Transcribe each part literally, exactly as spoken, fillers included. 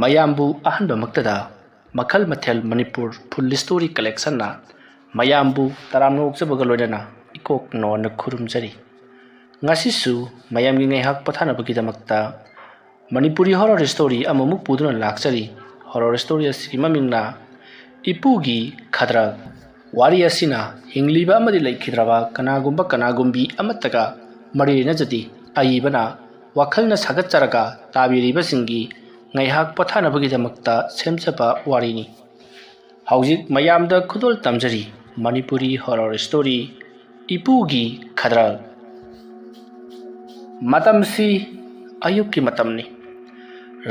ꯃꯌꯥꯝꯕꯨ ꯑꯍꯥꯟꯕꯃꯛꯇꯗ ꯃꯈꯜ ꯃꯊꯦꯜ ꯃꯅꯤꯄꯨꯔ ꯐꯨꯜ ꯁ꯭ꯇꯣꯔꯤ ꯀꯂꯦꯛꯁꯟꯅ ꯃꯌꯥꯝꯕꯨ ꯇꯔꯥꯝꯅ ꯑꯣꯛꯆꯕꯒ ꯂꯣꯏꯅꯅ ꯏꯀꯣꯛ ꯅꯣꯟꯅ ꯈꯨꯔꯨꯝꯖꯔꯤ꯫ ꯉꯁꯤꯁꯨ ꯃꯌꯥꯝꯒꯤ ꯉꯥꯏꯍꯥꯛ ꯄꯣꯊꯥꯅꯕꯒꯤꯗꯃꯛꯇ ꯃꯅꯤꯄꯨꯔꯤ ꯍꯣꯔꯔ ꯁ꯭ꯇꯣꯔꯤ ꯑꯃꯃꯨꯛ ꯄꯨꯗꯨꯅ ꯂꯥꯛꯆꯔꯤ꯫ ꯍꯣꯔꯔ ꯁ꯭ꯇꯣꯔꯤ ꯑꯁꯤꯒꯤ ꯃꯃꯤꯡꯅ ꯏꯄꯨꯒꯤ ꯈꯗ꯭ꯔꯛ꯫ ꯋꯥꯔꯤ ꯑꯁꯤꯅ ꯍꯤꯡꯂꯤꯕ ꯑꯃꯗꯤ ꯂꯩꯈꯤꯗ꯭ꯔꯕ ꯀꯅꯥꯒꯨꯝꯕ ꯀꯅꯥꯒꯨꯝꯕꯤ ꯑꯃꯠꯇꯒ ꯃꯔꯤ ꯂꯩꯅꯖꯗꯦ꯫ ꯑꯏꯕꯅ ꯋꯥꯈꯜꯅ ꯁꯥꯒꯠꯆꯔꯒ ꯇꯥꯕꯤꯔꯤꯕꯁꯤꯡꯒꯤ ꯉꯥꯏꯍꯥꯛ ꯄꯣꯊꯥꯅꯕꯒꯤꯗꯃꯛꯇ ꯁꯦꯝꯖꯕ ꯋꯥꯔꯤꯅꯤ꯫ ꯍꯧꯖꯤꯛ ꯃꯌꯥꯝꯗ ꯈꯨꯗꯣꯜ ꯇꯝꯖꯔꯤ ꯃꯅꯤꯄꯨꯔꯤ ꯍꯣꯔꯔ ꯁ꯭ꯇꯣꯔꯤ ꯏꯄꯨꯒꯤ ꯈꯗ꯭ꯔꯛ꯫ ꯃꯇꯝꯁꯤ ꯑꯌꯨꯛꯀꯤ ꯃꯇꯝꯅꯤ꯫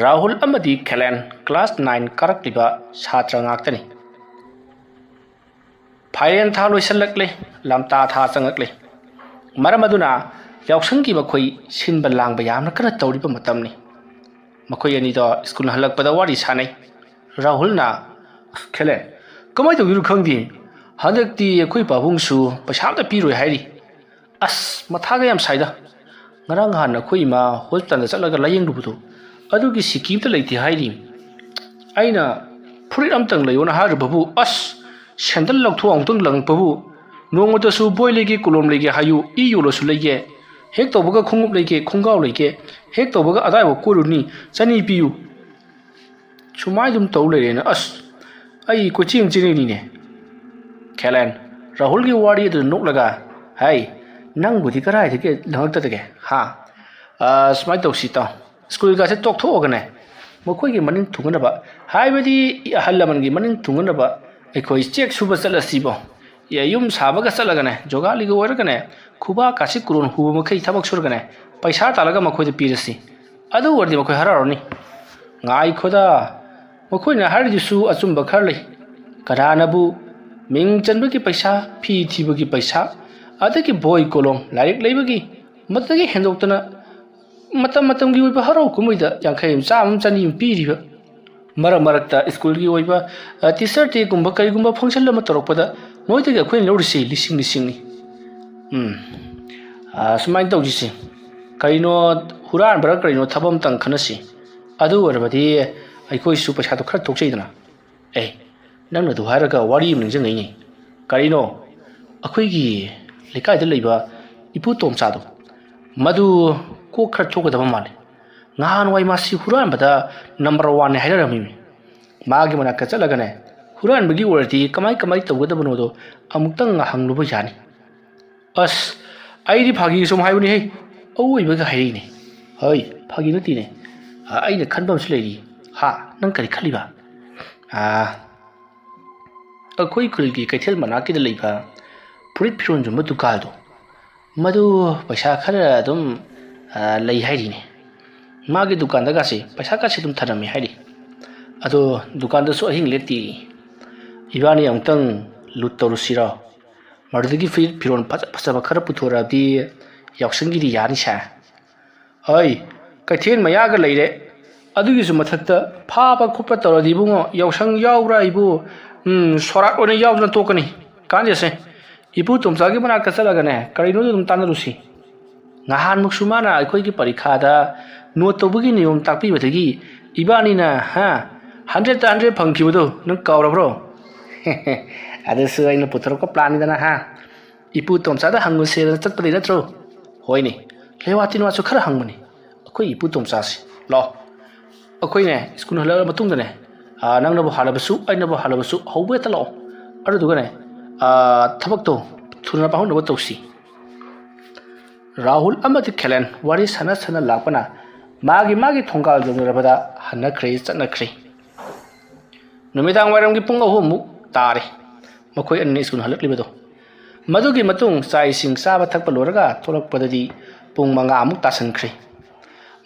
ꯔꯥꯍꯨꯜ ꯑꯃꯗꯤ ꯈꯦꯂꯦꯟ ꯀ꯭ꯂꯥꯁ ꯅꯥꯏꯟ ꯀꯥꯔꯛꯂꯤꯕ ꯁꯥꯇ꯭ꯔ ꯉꯥꯛꯇꯅꯤ꯫ ꯐꯥꯏꯔꯦꯟ ꯊꯥ ꯂꯣꯏꯁꯤꯜꯂꯛꯂꯦ, ꯂꯝꯇꯥ ꯊꯥ ꯆꯪꯂꯛꯂꯦ꯫ ꯃꯔꯝ ꯑꯗꯨꯅ ꯌꯥꯎꯁꯪꯒꯤ ꯃꯈꯣꯏ ꯁꯤꯟꯕ ꯂꯥꯡꯕ ꯌꯥꯝꯅ ꯀꯟꯅ ꯇꯧꯔꯤꯕ ꯃꯇꯝꯅꯤ꯫ ꯃꯈꯣꯏ ꯑꯅꯤꯗꯣ ꯁ꯭ꯀꯨꯜ ꯍꯜꯂꯛꯄꯗ ꯋꯥꯔꯤ ꯁꯥꯟꯅꯩ꯫ ꯔꯥꯍꯨꯜꯅ, "ꯈꯦꯂꯦꯟ, ꯀꯃꯥꯏꯅ ꯇꯧꯗꯣꯏꯅꯣ ꯈꯪꯗꯦ꯫ ꯍꯟꯗꯛꯇꯤ ꯑꯩꯈꯣꯏ ꯄꯥꯕꯨꯡꯁꯨ ꯄꯩꯁꯥ ꯑꯝꯇ ꯄꯤꯔꯣꯏ ꯍꯥꯏꯔꯤ꯫ ꯑꯁ, ꯃꯊꯥꯒ ꯌꯥꯝ ꯁꯥꯏꯗ꯫ ꯉꯔꯥꯡ ꯅꯍꯥꯟ ꯑꯩꯈꯣꯏ ꯏꯃꯥ ꯍꯣꯁꯄꯤꯇꯥꯜꯗ ꯆꯠꯂꯒ ꯂꯥꯌꯦꯡꯂꯨꯕꯗꯣ, ꯑꯗꯨꯒꯤ ꯁꯤꯀꯤ ꯑꯝꯇ ꯂꯩꯇꯦ ꯍꯥꯏꯔꯤ꯫ ꯑꯩꯅ ꯐꯨꯔꯤꯠ ꯑꯝꯇꯪ ꯂꯩꯌꯣꯅ ꯍꯥꯏꯔꯨꯕꯕꯨ, ꯑꯁ, ꯁꯦꯟꯗꯜ ꯂꯧꯊꯣꯛ ꯑꯃꯨꯛꯇꯪ ꯂꯪꯉꯛꯄꯕꯨ, ꯅꯣꯡꯃꯇꯁꯨ ꯕꯣꯏ ꯂꯩꯒꯦ, ꯀꯣꯂꯣꯝ ꯂꯩꯒꯦ ꯍꯥꯏꯌꯨ, ꯏ ꯌꯣꯜꯂꯁꯨ ꯂꯩꯒꯦ, ꯍꯦꯛ ꯇꯧꯕꯒ ꯈꯣꯡꯎꯞ ꯂꯩꯒꯦ, ꯈꯣꯡꯒ꯭ꯔꯥꯎ ꯂꯩꯒꯦ, ꯍꯦꯛ ꯇꯧꯕꯒ ꯑꯗꯥꯏꯐꯥꯎ ꯀꯣꯏꯔꯨꯅꯤ, ꯆꯅꯤ ꯄꯤꯌꯨ"꯫ ꯁꯨꯃꯥꯏꯅ ꯑꯗꯨꯝ ꯇꯧ ꯂꯩꯔꯦꯅ, ꯑꯁ, ꯑꯩ ꯀꯣꯏꯆꯦꯟ ꯆꯦꯟꯅꯤꯡꯉꯤꯅꯦ꯫ ꯈꯦꯂꯦꯟ, ꯔꯥꯍꯨꯜꯒꯤ ꯋꯥꯔꯤ ꯑꯗꯨꯗ ꯅꯣꯛꯂꯒ, "ꯍꯩ, ꯅꯪꯕꯨꯗꯤ ꯀꯗꯥꯏꯗꯒꯤ ꯂꯪꯉꯛꯇꯗꯒꯦ, ꯍꯥ? ꯑ, ꯁꯨꯃꯥꯏꯅ ꯇꯧꯁꯤ ꯇꯥꯎ, ꯁ꯭ꯀꯨꯜꯒꯁꯦ ꯇꯣꯛꯊꯣꯛꯑꯒꯅꯦ, ꯃꯈꯣꯏꯒꯤ ꯃꯅꯤꯡ ꯊꯨꯡꯅꯅꯕ, ꯍꯥꯏꯕꯗꯤ ꯑꯍꯜ ꯂꯃꯟꯒꯤ ꯃꯅꯤꯡ ꯊꯨꯡꯅꯅꯕ ꯑꯩꯈꯣꯏ ꯆꯦꯛ ꯁꯨꯕ ꯆꯠꯂꯁꯤꯕꯣ꯫ ꯑꯦ, ꯌꯨꯝ ꯁꯥꯕꯒ ꯆꯠꯂꯒꯅꯦ, ꯖꯣꯒꯥꯂꯤꯒ ꯑꯣꯏꯔꯒꯅꯦ, ꯈꯨꯕꯥꯛ ꯀꯥꯁꯤ ꯀꯨꯔꯣꯟ ꯍꯨꯕ ꯃꯈꯩ ꯊꯕꯛ ꯁꯨꯔꯒꯅꯦ, ꯄꯩꯁꯥ ꯇꯥꯜꯂꯒ ꯃꯈꯣꯏꯗ ꯄꯤꯔꯁꯤ꯫ ꯑꯗꯨ ꯑꯣꯏꯔꯗꯤ ꯃꯈꯣꯏ ꯍꯔꯥꯎꯔꯅꯤ"꯫ ꯉꯥꯏꯈꯣꯗ, ꯃꯈꯣꯏꯅ ꯍꯥꯏꯔꯤꯗꯨꯁꯨ ꯑꯆꯨꯝꯕ ꯈꯔ ꯂꯩ꯫ ꯀꯅꯥꯅꯕꯨ ꯃꯤꯡ ꯆꯟꯕꯒꯤ ꯄꯩꯁꯥ, ꯐꯤ ꯊꯤꯕꯒꯤ ꯄꯩꯁꯥ, ꯑꯗꯒꯤ ꯕꯣꯏ ꯀꯣꯂꯣꯝ, ꯂꯥꯏꯔꯤꯛ ꯂꯩꯕꯒꯤ, ꯃꯗꯨꯗꯒꯤ ꯍꯦꯟꯗꯣꯛꯇꯅ ꯃꯇꯝ ꯃꯇꯝꯒꯤ ꯑꯣꯏꯕ ꯍꯔꯥꯎ ꯀꯨꯝꯍꯩꯗ ꯌꯥꯡꯈꯩ ꯑꯃ, ꯆꯥꯝꯃ ꯑꯃ, ꯆꯅꯤ ꯑꯃ ꯄꯤꯔꯤꯕ꯫ ꯃꯔꯛ ꯃꯔꯛꯇ ꯁ꯭ꯀꯨꯜꯒꯤ ꯑꯣꯏꯕ, ꯑ, ꯇꯤꯆꯔ ꯗꯦꯒꯨꯝꯕ ꯀꯔꯤꯒꯨꯝꯕ ꯐꯪꯁꯟ ꯑꯃ ꯇꯧꯔꯛꯄꯗ ꯃꯣꯏꯗꯒꯤ ꯑꯩꯈꯣꯏꯅ ꯂꯧꯔꯤꯁꯤ ꯂꯤꯁꯤꯡ ꯂꯤꯁꯤꯡꯅꯤ꯫ ꯎꯝ꯫ ꯑ, ꯁꯨꯃꯥꯏꯅ ꯇꯧꯁꯤꯁꯦ꯫ ꯀꯔꯤꯅꯣ ꯍꯨꯔꯥꯟꯕꯔ ꯀꯔꯤꯅꯣ ꯊꯕꯛ ꯑꯝꯇꯪ ꯈꯟꯅꯁꯤ꯫ ꯑꯗꯨ ꯑꯣꯏꯔꯕꯗꯤ ꯑꯩꯈꯣꯏꯁꯨ ꯄꯩꯁꯥꯗꯣ ꯈꯔ ꯊꯣꯛꯆꯩꯗꯅ꯫ ꯑꯦ, ꯅꯪꯅ ꯑꯗꯨ ꯍꯥꯏꯔꯒ ꯋꯥꯔꯤ ꯑꯃ ꯅꯤꯡꯁꯤꯡꯉꯛꯏꯅꯦ꯫ ꯀꯔꯤꯅꯣ? ꯑꯩꯈꯣꯏꯒꯤ ꯂꯩꯀꯥꯏꯗ ꯂꯩꯕ ꯏꯄꯨ ꯇꯣꯝꯆꯥꯗꯣ, ꯃꯗꯨ ꯀꯣꯛ ꯈꯔ ꯊꯣꯛꯀꯗꯕ ꯃꯥꯜꯂꯦ꯫ ꯅꯍꯥꯟꯋꯥꯏ ꯃꯥꯁꯤ ꯍꯨꯔꯥꯟꯕꯗ ꯅꯝꯕꯔ ꯋꯥꯟꯅꯦ ꯍꯥꯏꯅꯔꯝꯃꯤꯅꯦ꯫ ꯃꯥꯒꯤ ꯃꯅꯥꯛꯇ ꯆꯠꯂꯒꯅꯦ, ꯍꯨꯔꯥꯟꯕꯒꯤ ꯑꯣꯏꯔꯗꯤ ꯀꯃꯥꯏ ꯀꯃꯥꯏ ꯇꯧꯒꯗꯕꯅꯣꯗꯣ ꯑꯃꯨꯛꯇꯪ ꯍꯪꯂꯨꯕ ꯌꯥꯅꯤ꯫ ꯑꯁ, ꯑꯩꯗꯤ ꯐꯥꯒꯤ ꯁꯨꯝ ꯍꯥꯏꯕꯅꯤꯍꯦ꯫ ꯑꯋꯣꯏꯕꯒ ꯍꯥꯏꯔꯛꯏꯅꯦ꯫ ꯍꯣꯏ, ꯐꯥꯒꯤ ꯅꯠꯇꯦꯅꯦ꯫ ꯑ, ꯑꯩꯅ ꯈꯟꯕ ꯑꯃꯁꯨ ꯂꯩꯔꯤ꯫ ꯍꯥ, ꯅꯪ ꯀꯔꯤ ꯈꯜꯂꯤꯕ? ꯑ, ꯑꯩꯈꯣꯏ ꯈꯨꯜꯒꯤ ꯀꯩꯊꯦꯜ ꯃꯅꯥꯛꯀꯤꯗ ꯂꯩꯕ ꯐꯨꯔꯤꯠ ꯐꯤꯔꯣꯟ ꯌꯣꯟꯕ ꯗꯨꯀꯥꯟꯗꯣ, ꯃꯗꯨ ꯄꯩꯁꯥ ꯈꯔ ꯑꯗꯨꯝ, ꯑ, ꯂꯩ ꯍꯥꯏꯔꯤꯅꯦ꯫ ꯃꯥꯒꯤ ꯗꯨꯀꯥꯟꯗꯒꯁꯦ ꯄꯩꯁꯥ ꯀꯥꯁꯦ ꯑꯗꯨꯝ ꯊꯅꯝꯃꯦ ꯍꯥꯏꯔꯤ꯫ ꯑꯗꯣ ꯗꯨꯀꯥꯟꯗꯁꯨ ꯑꯍꯤꯡ ꯂꯦꯛꯇꯦ꯫ ꯏꯕꯥꯅꯤ ꯑꯃꯨꯛꯇꯪ ꯂꯨꯠ ꯇꯧꯔꯨꯁꯤꯔꯣ? ꯃꯗꯨꯗꯒꯤ ꯐꯨꯔꯤꯠ ꯐꯤꯔꯣꯜ ꯐꯖ ꯐꯖꯕ ꯈꯔ ꯄꯨꯊꯣꯔꯛꯑꯗꯤ ꯌꯥꯎꯁꯪꯒꯤꯗꯤ ꯌꯥꯅꯤꯁꯦ꯫ ꯍꯣꯏ, ꯀꯩꯊꯦꯜ ꯃꯌꯥꯒ ꯂꯩꯔꯦ꯫ ꯑꯗꯨꯒꯤꯁꯨ ꯃꯊꯛꯇ ꯐꯥꯕ ꯈꯣꯠꯄ ꯇꯧꯔꯗꯤ ꯏꯕꯨꯡꯉꯣ, ꯌꯥꯎꯁꯪ ꯌꯥꯎꯕ꯭ꯔꯥ ꯏꯕꯨ? ꯎꯝ, ꯁꯣꯔꯥꯠ ꯑꯣꯏꯅ ꯌꯥꯎꯗꯅ ꯇꯣꯛꯀꯅꯤ꯫ ꯀꯥꯟꯗꯦꯁꯦ, ꯏꯄꯨ ꯇꯣꯝꯆꯥꯒꯤ ꯃꯅꯥꯛꯇ ꯆꯠꯂꯒꯅꯦ, ꯀꯔꯤꯅꯣꯗꯤ ꯑꯗꯨꯝ ꯇꯥꯟꯅꯔꯨꯁꯤ꯫ ꯅꯍꯥꯟꯃꯨꯛꯁꯨ ꯃꯥꯅ ꯑꯩꯈꯣꯏꯒꯤ ꯄꯔꯤꯈꯥꯗ ꯅꯣꯠ ꯇꯧꯕꯒꯤ ꯅꯤꯌꯣꯝ ꯇꯥꯛꯄꯤꯕꯗꯒꯤ ꯏꯕꯥꯅꯤꯅ, ꯍꯥ, ꯍꯟꯗ꯭ꯔꯦꯠꯇ ꯍꯟꯗ꯭ꯔꯦꯠ ꯐꯪꯈꯤꯕꯗꯣ ꯅꯪ ꯀꯥꯎꯔꯕ꯭ꯔꯣ? ꯑꯗꯨꯁꯨ ꯑꯩꯅ ꯄꯨꯊꯣꯔꯛꯄ ꯄ꯭ꯂꯥꯟꯅꯤꯗꯅ, ꯍꯥ? ꯏꯄꯨ ꯇꯣꯝꯆꯥꯗ ꯍꯪꯉꯨꯁꯦꯅ ꯆꯠꯄꯗꯤ ꯅꯠꯇ꯭ꯔꯣ? ꯍꯣꯏꯅꯦ, ꯂꯦꯋꯥ ꯇꯤꯟꯋꯥꯁꯨ ꯈꯔ ꯍꯪꯕꯅꯤ ꯑꯩꯈꯣꯏ ꯏꯄꯨ ꯇꯣꯝꯆꯥꯁꯦ꯫ ꯂꯥꯛꯑꯣ, ꯑꯩꯈꯣꯏꯅꯦ ꯁ꯭ꯀꯨꯜ ꯍꯜꯂꯛꯑ ꯃꯇꯨꯡꯗꯅꯦ, ꯑꯥ, ꯅꯪꯅꯕꯨ ꯍꯜꯂꯕꯁꯨ ꯑꯩꯅꯕꯨ ꯍꯜꯂꯕꯁꯨ ꯍꯧꯕ ꯍꯦꯛꯇ ꯂꯥꯛꯑꯣ꯫ ꯑꯗꯨꯗꯨꯒꯅꯦ, ꯑꯥ, ꯊꯕꯛꯇꯣ ꯊꯨꯅ ꯄꯥꯡꯍꯧꯅꯕ ꯇꯧꯁꯤ꯫ ꯔꯥꯍꯨꯜ ꯑꯃꯗꯤ ꯈꯦꯂꯦꯟ ꯋꯥꯔꯤ ꯁꯥꯟꯅ ꯁꯥꯟꯅ ꯂꯥꯛꯄꯅ ꯃꯥꯒꯤ ꯃꯥꯒꯤ ꯊꯣꯡꯒꯥꯜ ꯌꯧꯅꯔꯕꯗ ꯍꯟꯅꯈ꯭ꯔꯦ, ꯆꯠꯅꯈ꯭ꯔꯦ꯫ ꯅꯨꯃꯤꯗꯥꯡ ꯋꯥꯏꯔꯝꯒꯤ ꯄꯨꯡ ꯑꯍꯨꯝꯃꯨꯛ ꯇꯥꯔꯦ꯫ ꯃꯈꯣꯏ ꯑꯅꯤ ꯁ꯭ꯀꯨꯜ ꯍꯜꯂꯛꯂꯤꯕꯗꯣ꯫ ꯃꯗꯨꯒꯤ ꯃꯇꯨꯡ ꯆꯥꯛ ꯏꯁꯤꯡ ꯆꯥꯕ ꯊꯛꯄ ꯂꯣꯏꯔꯒ ꯊꯣꯛꯂꯛꯄꯗꯗꯤ ꯄꯨꯡ ꯃꯉꯥꯃꯨꯛ ꯇꯥꯁꯟꯈ꯭ꯔꯦ꯫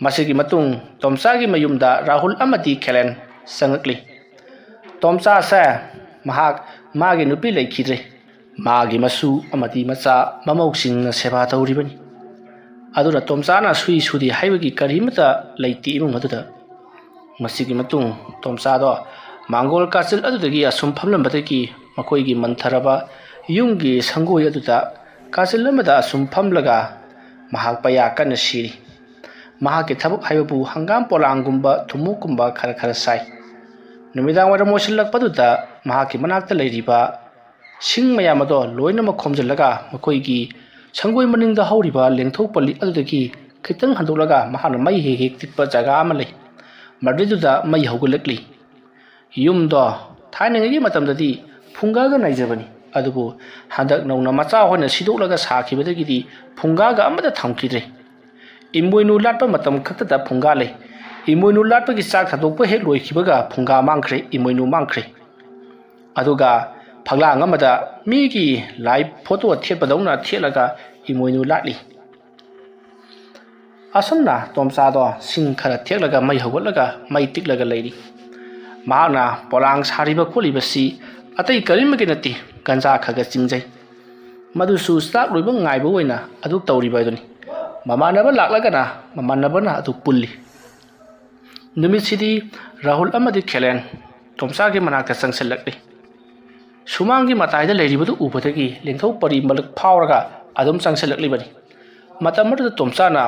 ꯃꯁꯤꯒꯤ ꯃꯇꯨꯡ ꯇꯣꯝꯆꯥꯒꯤ ꯃꯌꯨꯝꯗ ꯔꯥꯍꯨꯜ ꯑꯃꯗꯤ ꯈꯦꯂꯦꯟ ꯆꯪꯉꯛꯂꯤ꯫ ꯇꯣꯝꯆꯥꯁꯦ ꯃꯍꯥꯛ ꯃꯥꯒꯤ ꯅꯨꯄꯤ ꯂꯩꯈꯤꯗ꯭ꯔꯦ꯫ ꯃꯥꯒꯤ ꯃꯁꯨ ꯑꯃꯗꯤ ꯃꯆꯥ ꯃꯃꯧꯁꯤꯡꯅ ꯁꯦꯕꯥ ꯇꯧꯔꯤꯕꯅꯤ꯫ ꯑꯗꯨꯅ ꯇꯣꯝꯆꯥꯅ ꯁꯨꯏ ꯁꯨꯗꯦ ꯍꯥꯏꯕꯒꯤ ꯀꯔꯤꯃꯠꯇ ꯂꯩꯇꯦ ꯏꯃꯨꯡ ꯑꯗꯨꯗ꯫ ꯃꯁꯤꯒꯤ ꯃꯇꯨꯡ ꯇꯣꯝꯆꯥꯗꯣ ꯃꯥꯡꯒꯣꯜ ꯀꯥꯆꯤꯜ ꯑꯗꯨꯗꯒꯤ ꯑꯁꯨꯝ ꯐꯝꯂꯝꯕꯗꯒꯤ ꯃꯈꯣꯏꯒꯤ ꯃꯟꯊꯔꯕ ꯌꯨꯝꯒꯤ ꯁꯪꯒꯣꯏ ꯑꯗꯨꯗ ꯀꯥꯆꯤꯜ ꯑꯃꯗ ꯑꯁꯨꯝ ꯐꯝꯂꯒ ꯃꯍꯥꯛ ꯄꯩꯌꯥ ꯀꯟꯅ ꯁꯤꯔꯤ꯫ ꯃꯍꯥꯛꯀꯤ ꯊꯕꯛ ꯍꯥꯏꯕꯕꯨ ꯍꯪꯒꯥꯝ ꯄꯣꯂꯥꯡꯒꯨꯝꯕ ꯊꯨꯝꯃꯣꯛꯀꯨꯝꯕ ꯈꯔ ꯈꯔ ꯁꯥꯏ꯫ ꯅꯨꯃꯤꯗꯥꯡ ꯋꯥꯏꯔꯝ ꯑꯣꯏꯁꯤꯜꯂꯛꯄꯗꯨꯗ ꯃꯍꯥꯛꯀꯤ ꯃꯅꯥꯛꯇ ꯂꯩꯔꯤꯕ ꯁꯤꯡ ꯃꯌꯥꯝ ꯑꯗꯣ ꯂꯣꯏꯅꯃꯛ ꯈꯣꯝꯖꯤꯜꯂꯒ ꯃꯈꯣꯏꯒꯤ ꯁꯪꯒꯣꯏ ꯃꯅꯤꯡꯗ ꯍꯧꯔꯤꯕ ꯂꯦꯡꯊꯧ ꯄꯜꯂꯤ ꯑꯗꯨꯗꯒꯤ ꯈꯤꯇꯪ ꯍꯟꯗꯣꯛꯂꯒ ꯃꯍꯥꯛꯅ ꯃꯩ ꯍꯦꯛ ꯍꯦꯛ ꯇꯤꯛꯄ ꯖꯒꯥ ꯑꯃ ꯂꯩ꯫ ꯃꯗꯨꯗꯨꯗ ꯃꯩ ꯍꯧꯒꯠꯂꯛꯂꯤ꯫ ꯌꯨꯝꯗꯣ ꯊꯥꯏꯅꯉꯩꯒꯤ ꯃꯇꯝꯗꯗꯤ ꯐꯨꯡꯒꯥꯒ ꯅꯥꯏꯖꯕꯅꯤ, ꯑꯗꯨꯕꯨ ꯍꯟꯗꯛ ꯅꯧꯅ ꯃꯆꯥ ꯍꯣꯏꯅ ꯁꯤꯗꯣꯛꯂꯒ ꯁꯥꯈꯤꯕꯗꯒꯤꯗꯤ ꯐꯨꯡꯒꯥꯒ ꯑꯃꯠꯇ ꯊꯝꯈꯤꯗ꯭ꯔꯦ꯫ ꯏꯃꯣꯏꯅꯨ ꯂꯥꯠꯄ ꯃꯇꯝ ꯈꯛꯇꯗ ꯐꯨꯡꯒꯥ ꯂꯩ꯫ ꯏꯃꯣꯏꯅꯨ ꯂꯥꯠꯄꯒꯤ ꯆꯥꯛ ꯊꯥꯗꯣꯛꯄ ꯍꯦꯛ ꯂꯣꯏꯈꯤꯕꯒ ꯐꯨꯡꯒꯥ ꯃꯥꯡꯈ꯭ꯔꯦ, ꯏꯃꯣꯏꯅꯨ ꯃꯥꯡꯈ꯭ꯔꯦ꯫ ꯑꯗꯨꯒ ꯐꯛꯂꯥꯡ ꯑꯃꯗ ꯃꯤꯒꯤ ꯂꯥꯏ ꯐꯣꯇꯣ ꯊꯦꯠꯄꯗꯧꯅ ꯊꯦꯠꯂꯒ ꯏꯃꯣꯏꯅꯨ ꯂꯥꯠꯂꯤ꯫ ꯑꯁꯨꯝꯅ ꯇꯣꯝꯆꯥꯗꯣ ꯁꯤꯡ ꯈꯔ ꯊꯦꯛꯂꯒ ꯃꯩ ꯍꯧꯒꯠꯂꯒ ꯃꯩ ꯇꯤꯛꯂꯒ ꯂꯩꯔꯤ꯫ ꯃꯍꯥꯛꯅ ꯄꯣꯂꯥꯡ ꯁꯥꯔꯤꯕ ꯈꯣꯠꯂꯤꯕꯁꯤ ꯑꯇꯩ ꯀꯔꯤꯃꯒꯤ ꯅꯠꯇꯦ, ꯒꯟꯖꯥ ꯈꯔ ꯈꯔ ꯆꯤꯡꯖꯩ꯫ ꯃꯗꯨꯁꯨ ꯆꯥꯛ ꯂꯣꯏꯕ ꯉꯥꯏꯕ ꯑꯣꯏꯅ ꯑꯗꯨ ꯇꯧꯔꯤꯕ ꯑꯗꯨꯅꯤ꯫ ꯃꯃꯥꯟꯅꯕ ꯂꯥꯛꯂꯒꯅ ꯃꯃꯥꯟꯅꯕꯅ ꯑꯗꯨ ꯄꯨꯜꯂꯤ꯫ ꯅꯨꯃꯤꯠꯁꯤꯗꯤ ꯔꯥꯍꯨꯜ ꯑꯃꯗꯤ ꯈꯦꯂꯦꯟ ꯇꯣꯝꯆꯥꯒꯤ ꯃꯅꯥꯛꯇ ꯆꯪꯁꯤꯜꯂꯛꯂꯤ꯫ ꯁꯨꯃꯥꯡꯒꯤ ꯃꯇꯥꯏꯗ ꯂꯩꯔꯤꯕꯗꯨ ꯎꯕꯗꯒꯤ ꯂꯦꯡꯊꯧ ꯄꯔꯤ ꯃꯂꯛ ꯐꯥꯎꯔꯒ ꯑꯗꯨꯝ ꯆꯪꯁꯤꯜꯂꯛꯂꯤꯕꯅꯤ꯫ ꯃꯇꯝ ꯑꯗꯨꯗ ꯇꯣꯝꯆꯥꯅ,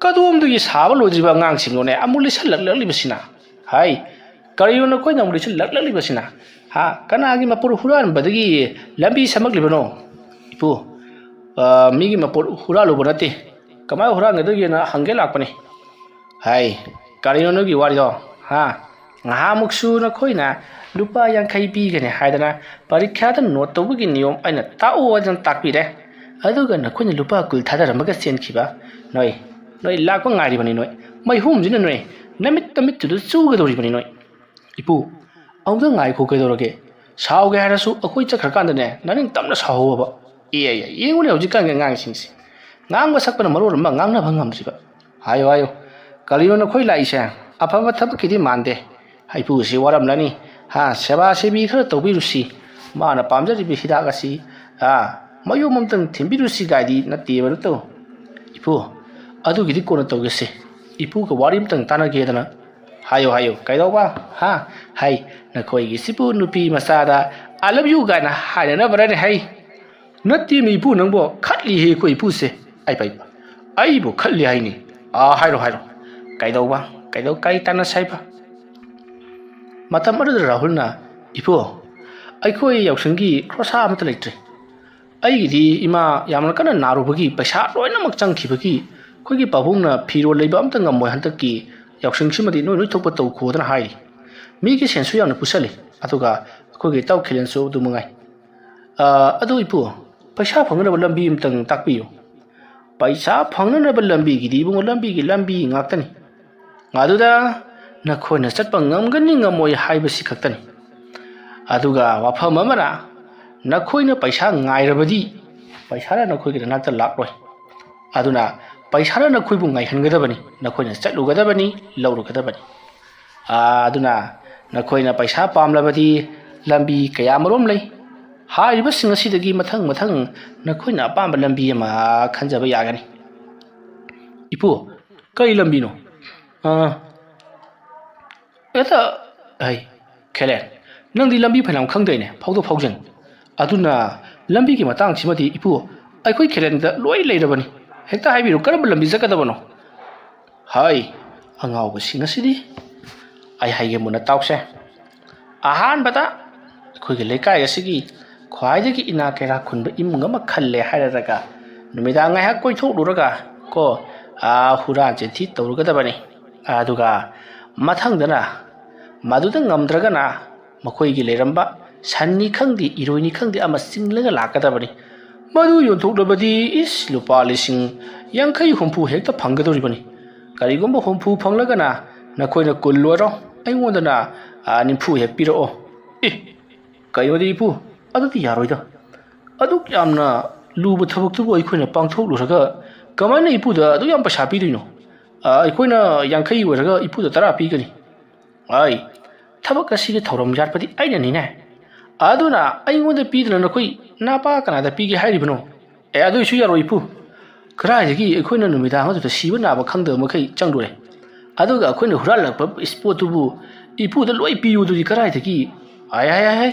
"ꯀꯗꯣꯝꯗꯒꯤ ꯁꯥꯕ ꯂꯣꯏꯗ꯭ꯔꯤꯕ ꯑꯉꯥꯡꯁꯤꯡꯅꯣꯅꯦ ꯑꯃꯨꯛ ꯂꯤꯠꯁꯤꯜꯂꯛꯂꯛꯂꯤꯕꯁꯤꯅ? ꯍꯥꯏ, ꯀꯔꯤꯅꯣ ꯅꯈꯣꯏꯅ ꯑꯃꯨꯛ ꯂꯤꯠꯁꯤꯜꯂꯛꯂꯛꯂꯤꯕꯁꯤꯅ? ꯍꯥ, ꯀꯅꯥꯒꯤ ꯃꯄꯣꯠ ꯍꯨꯔꯥꯟꯕꯗꯒꯤ ꯂꯝꯕꯤ ꯁꯦꯝꯃꯛꯂꯤꯕꯅꯣ?" "ꯏꯄꯨ, ꯑ, ꯃꯤꯒꯤ ꯃꯄꯣꯠ ꯍꯨꯔꯥꯜꯂꯨꯕ ꯅꯠꯇꯦ꯫ ꯀꯃꯥꯏꯅ ꯍꯨꯔꯥꯟꯒꯗꯒꯦꯅ ꯍꯪꯒꯦ ꯂꯥꯛꯄꯅꯤ꯫" "ꯍꯥꯏ, ꯀꯔꯤꯅꯣ ꯅꯣꯏꯒꯤ ꯋꯥꯔꯤꯗꯣ? ꯍꯥ? ꯉꯍꯥꯃꯨꯛꯁꯨ ꯅꯈꯣꯏꯅ ꯂꯨꯄꯥ ꯌꯥꯡꯈꯩ ꯄꯤꯒꯅꯤ ꯍꯥꯏꯗꯅ ꯄꯔꯤꯈ꯭ꯌꯥꯗ ꯅꯣꯠ ꯇꯧꯕꯒꯤ ꯅꯤꯌꯣꯝ ꯑꯩꯅ ꯇꯥꯛꯎ ꯍꯥꯏꯗꯅ ꯇꯥꯛꯄꯤꯔꯦ꯫ ꯑꯗꯨꯒ ꯅꯈꯣꯏꯅ ꯂꯨꯄꯥ ꯀꯨꯟ ꯊꯥꯗꯔꯝꯃꯒ ꯆꯦꯟꯈꯤꯕ꯫ ꯅꯣꯏ, ꯅꯣꯏ ꯂꯥꯛꯄ ꯉꯥꯏꯔꯤꯕꯅꯤ ꯅꯣꯏ꯫ ꯃꯩꯍꯨꯝꯁꯤꯅ ꯅꯣꯏ ꯅꯃꯤꯠ ꯇꯃꯤꯠꯇꯨꯗ ꯆꯨꯒꯗꯧꯔꯤꯕꯅꯤ ꯅꯣꯏ꯫" "ꯏꯄꯨ, ꯑꯃꯨꯛꯇ ꯉꯥꯏꯈꯣ, ꯀꯩꯗꯧꯔꯒꯦ? ꯁꯥꯎꯒꯦ ꯍꯥꯏꯔꯁꯨ ꯑꯩꯈꯣꯏ ꯆꯠꯈ꯭ꯔꯀꯥꯟꯗꯅꯦ ꯅꯅꯤꯡ ꯇꯝꯅ ꯁꯥꯎꯍꯧꯕ꯫" ꯑꯦ, ꯑꯦ, ꯑꯦ, ꯌꯦꯡꯉꯨꯅꯦ ꯍꯧꯖꯤꯛꯀꯥꯟꯒꯤ ꯑꯉꯥꯡꯁꯤꯡꯁꯦ꯫ ꯉꯥꯡꯕ ꯁꯛꯄꯅ ꯃꯔꯣꯜ ꯑꯃ ꯉꯥꯡꯅꯕ ꯉꯝꯗ꯭ꯔꯤꯕ꯫ "ꯍꯥꯏꯌꯣ, ꯍꯥꯏꯌꯣ, ꯀꯔꯤꯅꯣ ꯅꯈꯣꯏ ꯂꯥꯛꯏꯁꯦ? ꯑꯐꯕ ꯊꯕꯛꯀꯤꯗꯤ ꯃꯥꯟꯗꯦ꯫ ꯏꯄꯨꯁꯤ ꯋꯥꯔꯝꯂꯅꯤ꯫ ꯍꯥ, ꯁꯦꯕꯥ ꯁꯦꯕꯤ ꯈꯔ ꯇꯧꯕꯤꯔꯨꯁꯤ꯫ ꯃꯥꯅ ꯄꯥꯝꯖꯔꯤꯕ ꯍꯤꯗꯥꯛ ꯑꯁꯤ, ꯍꯥ, ꯃꯌꯨꯝ ꯑꯝꯇꯪ ꯊꯤꯟꯕꯤꯔꯨꯁꯤ ꯀꯥꯏꯗꯤ ꯅꯠꯇꯦꯕ ꯅꯠꯇ꯭ꯔꯣ? ꯏꯄꯨ, ꯑꯗꯨꯒꯤꯗꯤ ꯀꯣꯟꯅ ꯇꯧꯒꯦꯁꯦ꯫ ꯏꯄꯨꯒ ꯋꯥꯔꯤ ꯑꯝꯇꯪ ꯇꯥꯟꯅꯒꯦꯗꯅ꯫" "ꯍꯥꯏꯌꯣ, ꯍꯥꯏꯌꯣ, ꯀꯩꯗꯧꯕ? ꯍꯥ?" "ꯍꯩ, ꯅꯈꯣꯏꯒꯤꯁꯤꯕꯨ ꯅꯨꯄꯤ ꯃꯆꯥꯗ 'I love you' ꯀꯥꯏꯅ ꯍꯥꯏꯅꯅꯕ꯭ꯔꯅꯦ ꯍꯩ?" "ꯅꯠꯇꯦꯃꯤ ꯏꯄꯨ, ꯅꯪꯕꯣ ꯈꯠꯂꯤꯍꯦ ꯑꯩꯈꯣꯏ ꯏꯄꯨꯁꯦ꯫" "ꯑꯩ ꯄꯩ, ꯑꯩꯕꯨ ꯈꯠꯂꯤ ꯍꯥꯏꯅꯤ?" ꯑꯥ, ꯍꯥꯏꯔꯣ, ꯍꯥꯏꯔꯣ꯫ ꯀꯩꯗꯧꯕ? ꯀꯩꯗꯧ-, ꯀꯩ ꯇꯥꯟꯅꯁꯦ ꯍꯥꯏꯕ? ꯃꯇꯝ ꯑꯗꯨꯗ ꯔꯥꯍꯨꯜꯅ, "ꯏꯄꯨ, ꯑꯩꯈꯣꯏ ꯌꯥꯎꯁꯪꯒꯤ ꯈꯣꯔꯁꯥ ꯑꯃꯠꯇ ꯂꯩꯇ꯭ꯔꯦ꯫ ꯑꯩꯒꯤꯗꯤ ꯏꯃꯥ ꯌꯥꯝꯅ ꯀꯟꯅ ꯅꯥꯔꯨꯕꯒꯤ ꯄꯩꯁꯥ ꯂꯣꯏꯅꯃꯛ ꯆꯪꯈꯤꯕꯒꯤ ꯑꯩꯈꯣꯏꯒꯤ ꯄꯥꯕꯨꯡꯅ ꯐꯤꯔꯣꯜ ꯂꯩꯕ ꯑꯃꯠꯇ ꯉꯝꯃꯣꯏ꯫ ꯍꯟꯗꯛꯀꯤ ꯌꯥꯎꯁꯪꯁꯤꯃꯗꯤ ꯅꯣꯏ ꯂꯣꯏ ꯊꯣꯛꯄ ꯇꯧꯈꯣꯗꯅ ꯍꯥꯏꯔꯤ꯫ ꯃꯤꯒꯤ ꯁꯦꯟꯁꯨ ꯌꯥꯝꯅ ꯄꯨꯁꯜꯂꯤ, ꯑꯗꯨꯒ ꯑꯩꯈꯣꯏꯒꯤ ꯏꯇꯥꯎ ꯈꯦꯂꯦꯟꯁꯨ ꯑꯗꯨ ꯃꯉꯥꯏ꯫ ꯑ, ꯑꯗꯨ ꯏꯄꯨ, ꯄꯩꯁꯥ ꯐꯪꯅꯅꯕ ꯂꯝꯕꯤ ꯑꯃꯇꯪ ꯇꯥꯛꯄꯤꯌꯨ꯫" "ꯄꯩꯁꯥ ꯐꯪꯅꯅꯕ ꯂꯝꯕꯤꯒꯤꯗꯤ ꯏꯕꯨꯡꯉꯣ, ꯂꯝꯕꯤ ꯉꯥꯛꯇꯅꯤ꯫ ꯑꯗꯨꯗ ꯅꯈꯣꯏꯅ ꯆꯠꯄ ꯉꯝꯒꯅꯤ ꯉꯝꯃꯣꯏ ꯍꯥꯏꯕꯁꯤ ꯈꯛꯇꯅꯤ꯫ ꯑꯗꯨꯒ ꯋꯥꯐꯝ ꯑꯃꯅ, ꯅꯈꯣꯏꯅ ꯄꯩꯁꯥ ꯉꯥꯏꯔꯕꯗꯤ ꯄꯩꯁꯥꯅ ꯅꯈꯣꯏꯒꯤ ꯅꯅꯥꯛꯇ ꯂꯥꯛꯂꯣꯏ꯫ ꯑꯗꯨꯅ ꯄꯩꯁꯥꯅ ꯅꯈꯣꯏꯕꯨ ꯉꯥꯏꯍꯟꯒꯗꯕꯅꯤ, ꯅꯈꯣꯏꯅ ꯆꯠꯂꯨꯒꯗꯕꯅꯤ, ꯂꯧꯔꯨꯒꯗꯕꯅꯤ꯫ ꯑꯥ, ꯑꯗꯨꯅ ꯅꯈꯣꯏꯅ ꯄꯩꯁꯥ ꯄꯥꯝꯂꯕꯗꯤ ꯂꯝꯕꯤ ꯀꯌꯥ ꯃꯔꯨꯝ ꯂꯩ꯫ ꯍꯥꯏꯔꯤꯕꯁꯤꯡ ꯑꯁꯤꯗꯒꯤ ꯃꯊꯪ ꯃꯊꯪ ꯅꯈꯣꯏꯅ ꯑꯄꯥꯝꯕ ꯂꯝꯕꯤ ꯑꯃ ꯈꯟꯖꯕ ꯌꯥꯒꯅꯤ꯫" "ꯏꯄꯨ, ꯀꯔꯤ ꯂꯝꯕꯤꯅꯣ?" ꯑꯥ, ꯍꯦꯛꯇ, ꯍꯩ, ꯈꯦꯂꯦꯟ, ꯅꯪꯗꯤ ꯂꯝꯕꯤ ꯐꯅꯌꯥꯝ ꯈꯪꯗꯣꯏꯅꯦ, ꯐꯥꯎꯗꯣꯛ ꯐꯥꯎꯖꯤꯟ꯫ ꯑꯗꯨꯅ ꯂꯝꯕꯤꯒꯤ ꯃꯇꯥꯡꯁꯤꯃꯗꯤ ꯏꯄꯨ, ꯑꯩꯈꯣꯏ ꯈꯦꯂꯦꯟꯗ ꯂꯣꯏ ꯂꯩꯔꯕꯅꯤ꯫ ꯍꯦꯛꯇ ꯍꯥꯏꯕꯤꯔꯨ, ꯀꯔꯝꯕ ꯂꯝꯕꯤ ꯆꯠꯀꯗꯕꯅꯣ? ꯍꯥꯏ, ꯑꯉꯥꯎꯕꯁꯤꯡ ꯑꯁꯤꯗꯤ꯫ ꯑꯩ ꯍꯥꯏꯒꯦ ꯃꯨꯟꯅ ꯇꯥꯎꯁꯦ꯫ ꯑꯍꯥꯟꯕꯗ ꯑꯩꯈꯣꯏꯒꯤ ꯂꯩꯀꯥꯏ ꯑꯁꯤꯒꯤ ꯈ꯭ꯋꯥꯏꯗꯒꯤ ꯏꯅꯥꯛ ꯀꯩꯔꯥꯛ ꯈꯨꯟꯕ ꯏꯃꯨꯡ ꯑꯃ ꯈꯜꯂꯦ ꯍꯥꯏꯔꯒ ꯅꯨꯃꯤꯗꯥꯡ ꯉꯥꯏꯍꯥꯛ ꯀꯣꯏꯊꯣꯛꯂꯨꯔꯒ ꯀꯣ, ꯑꯥ, ꯍꯨꯔꯥꯟ ꯆꯤꯟꯊꯤ ꯇꯧꯔꯨꯒꯗꯕꯅꯤ꯫ ꯑꯗꯨꯒ ꯃꯊꯪꯗꯅ ꯃꯗꯨꯗ ꯉꯝꯗ꯭ꯔꯒꯅ ꯃꯈꯣꯏꯒꯤ ꯂꯩꯔꯝꯕ ꯁꯟꯅꯤ ꯈꯪꯗꯦ, ꯏꯔꯣꯏꯅꯤ ꯈꯪꯗꯦ, ꯑꯃ ꯆꯤꯡꯂꯒ ꯂꯥꯛꯀꯗꯕꯅꯤ꯫ ꯃꯗꯨ ꯌꯣꯟꯊꯣꯛꯂꯕꯗꯤ ꯏꯁ, ꯂꯨꯄꯥ ꯂꯤꯁꯤꯡ ꯌꯥꯡꯈꯩ ꯍꯨꯝꯐꯨ ꯍꯦꯛꯇ ꯐꯪꯒꯗꯧꯔꯤꯕꯅꯤ꯫ ꯀꯔꯤꯒꯨꯝꯕ ꯍꯨꯝꯐꯨ ꯐꯪꯂꯒꯅ ꯅꯈꯣꯏꯅ ꯀꯨꯟ ꯑꯣꯏꯔꯣ, ꯑꯩꯉꯣꯟꯗꯅ, ꯑ, ꯅꯤꯐꯨ ꯍꯦꯛ ꯄꯤꯔꯛꯑꯣ꯫ ꯑꯦ, ꯀꯩꯅꯣꯗꯤ ꯏꯄꯨ, ꯑꯗꯨꯗꯤ ꯌꯥꯔꯣꯏꯗ꯫ ꯑꯗꯨꯛ ꯌꯥꯝꯅ ꯂꯨꯕ ꯊꯕꯛꯇꯨꯕꯨ ꯑꯩꯈꯣꯏꯅ ꯄꯥꯡꯊꯣꯛꯂꯨꯔꯒ ꯀꯃꯥꯏꯅ ꯏꯄꯨꯗ ꯑꯗꯨꯛ ꯌꯥꯝ ꯄꯩꯁꯥ ꯄꯤꯗꯣꯏꯅꯣ? ꯑ, ꯑꯩꯈꯣꯏꯅ ꯌꯥꯡꯈꯩ ꯑꯣꯏꯔꯒ ꯏꯄꯨꯗ ꯇꯔꯥ ꯄꯤꯒꯅꯤ꯫ ꯑꯩ, ꯊꯕꯛ ꯑꯁꯤꯒꯤ ꯊꯧꯔꯝ ꯌꯥꯠꯄꯗꯤ ꯑꯩꯅꯅꯤꯅꯦ꯫ ꯑꯗꯨꯅ ꯑꯩꯉꯣꯟꯗ ꯄꯤꯗꯅ ꯅꯈꯣꯏ ꯅꯄꯥ ꯀꯅꯥꯗ ꯄꯤꯒꯦ ꯍꯥꯏꯔꯤꯕꯅꯣ? ꯑꯦ, ꯑꯗꯨꯏꯁꯨ ꯌꯥꯔꯣꯏ ꯏꯄꯨ꯫ ꯀꯗꯥꯏꯗꯒꯤ ꯑꯩꯈꯣꯏꯅ ꯅꯨꯃꯤꯗꯥꯡ ꯑꯗꯨꯗ ꯁꯤꯕ ꯅꯥꯕ ꯈꯪꯗꯕ ꯃꯈꯩ ꯆꯪꯂꯨꯔꯦ꯫ ꯑꯗꯨꯒ ꯑꯩꯈꯣꯏꯅ ꯍꯨꯔꯥꯜꯂꯛꯄ ꯏꯁꯄꯣꯠꯇꯨꯕꯨ ꯏꯄꯨꯗ ꯂꯣꯏ ꯄꯤꯌꯨꯗꯨꯗꯤ ꯀꯗꯥꯏꯗꯒꯤ? ꯑꯥꯏ, ꯑꯥꯏ, ꯑꯥꯏ, ꯑꯥꯏ꯫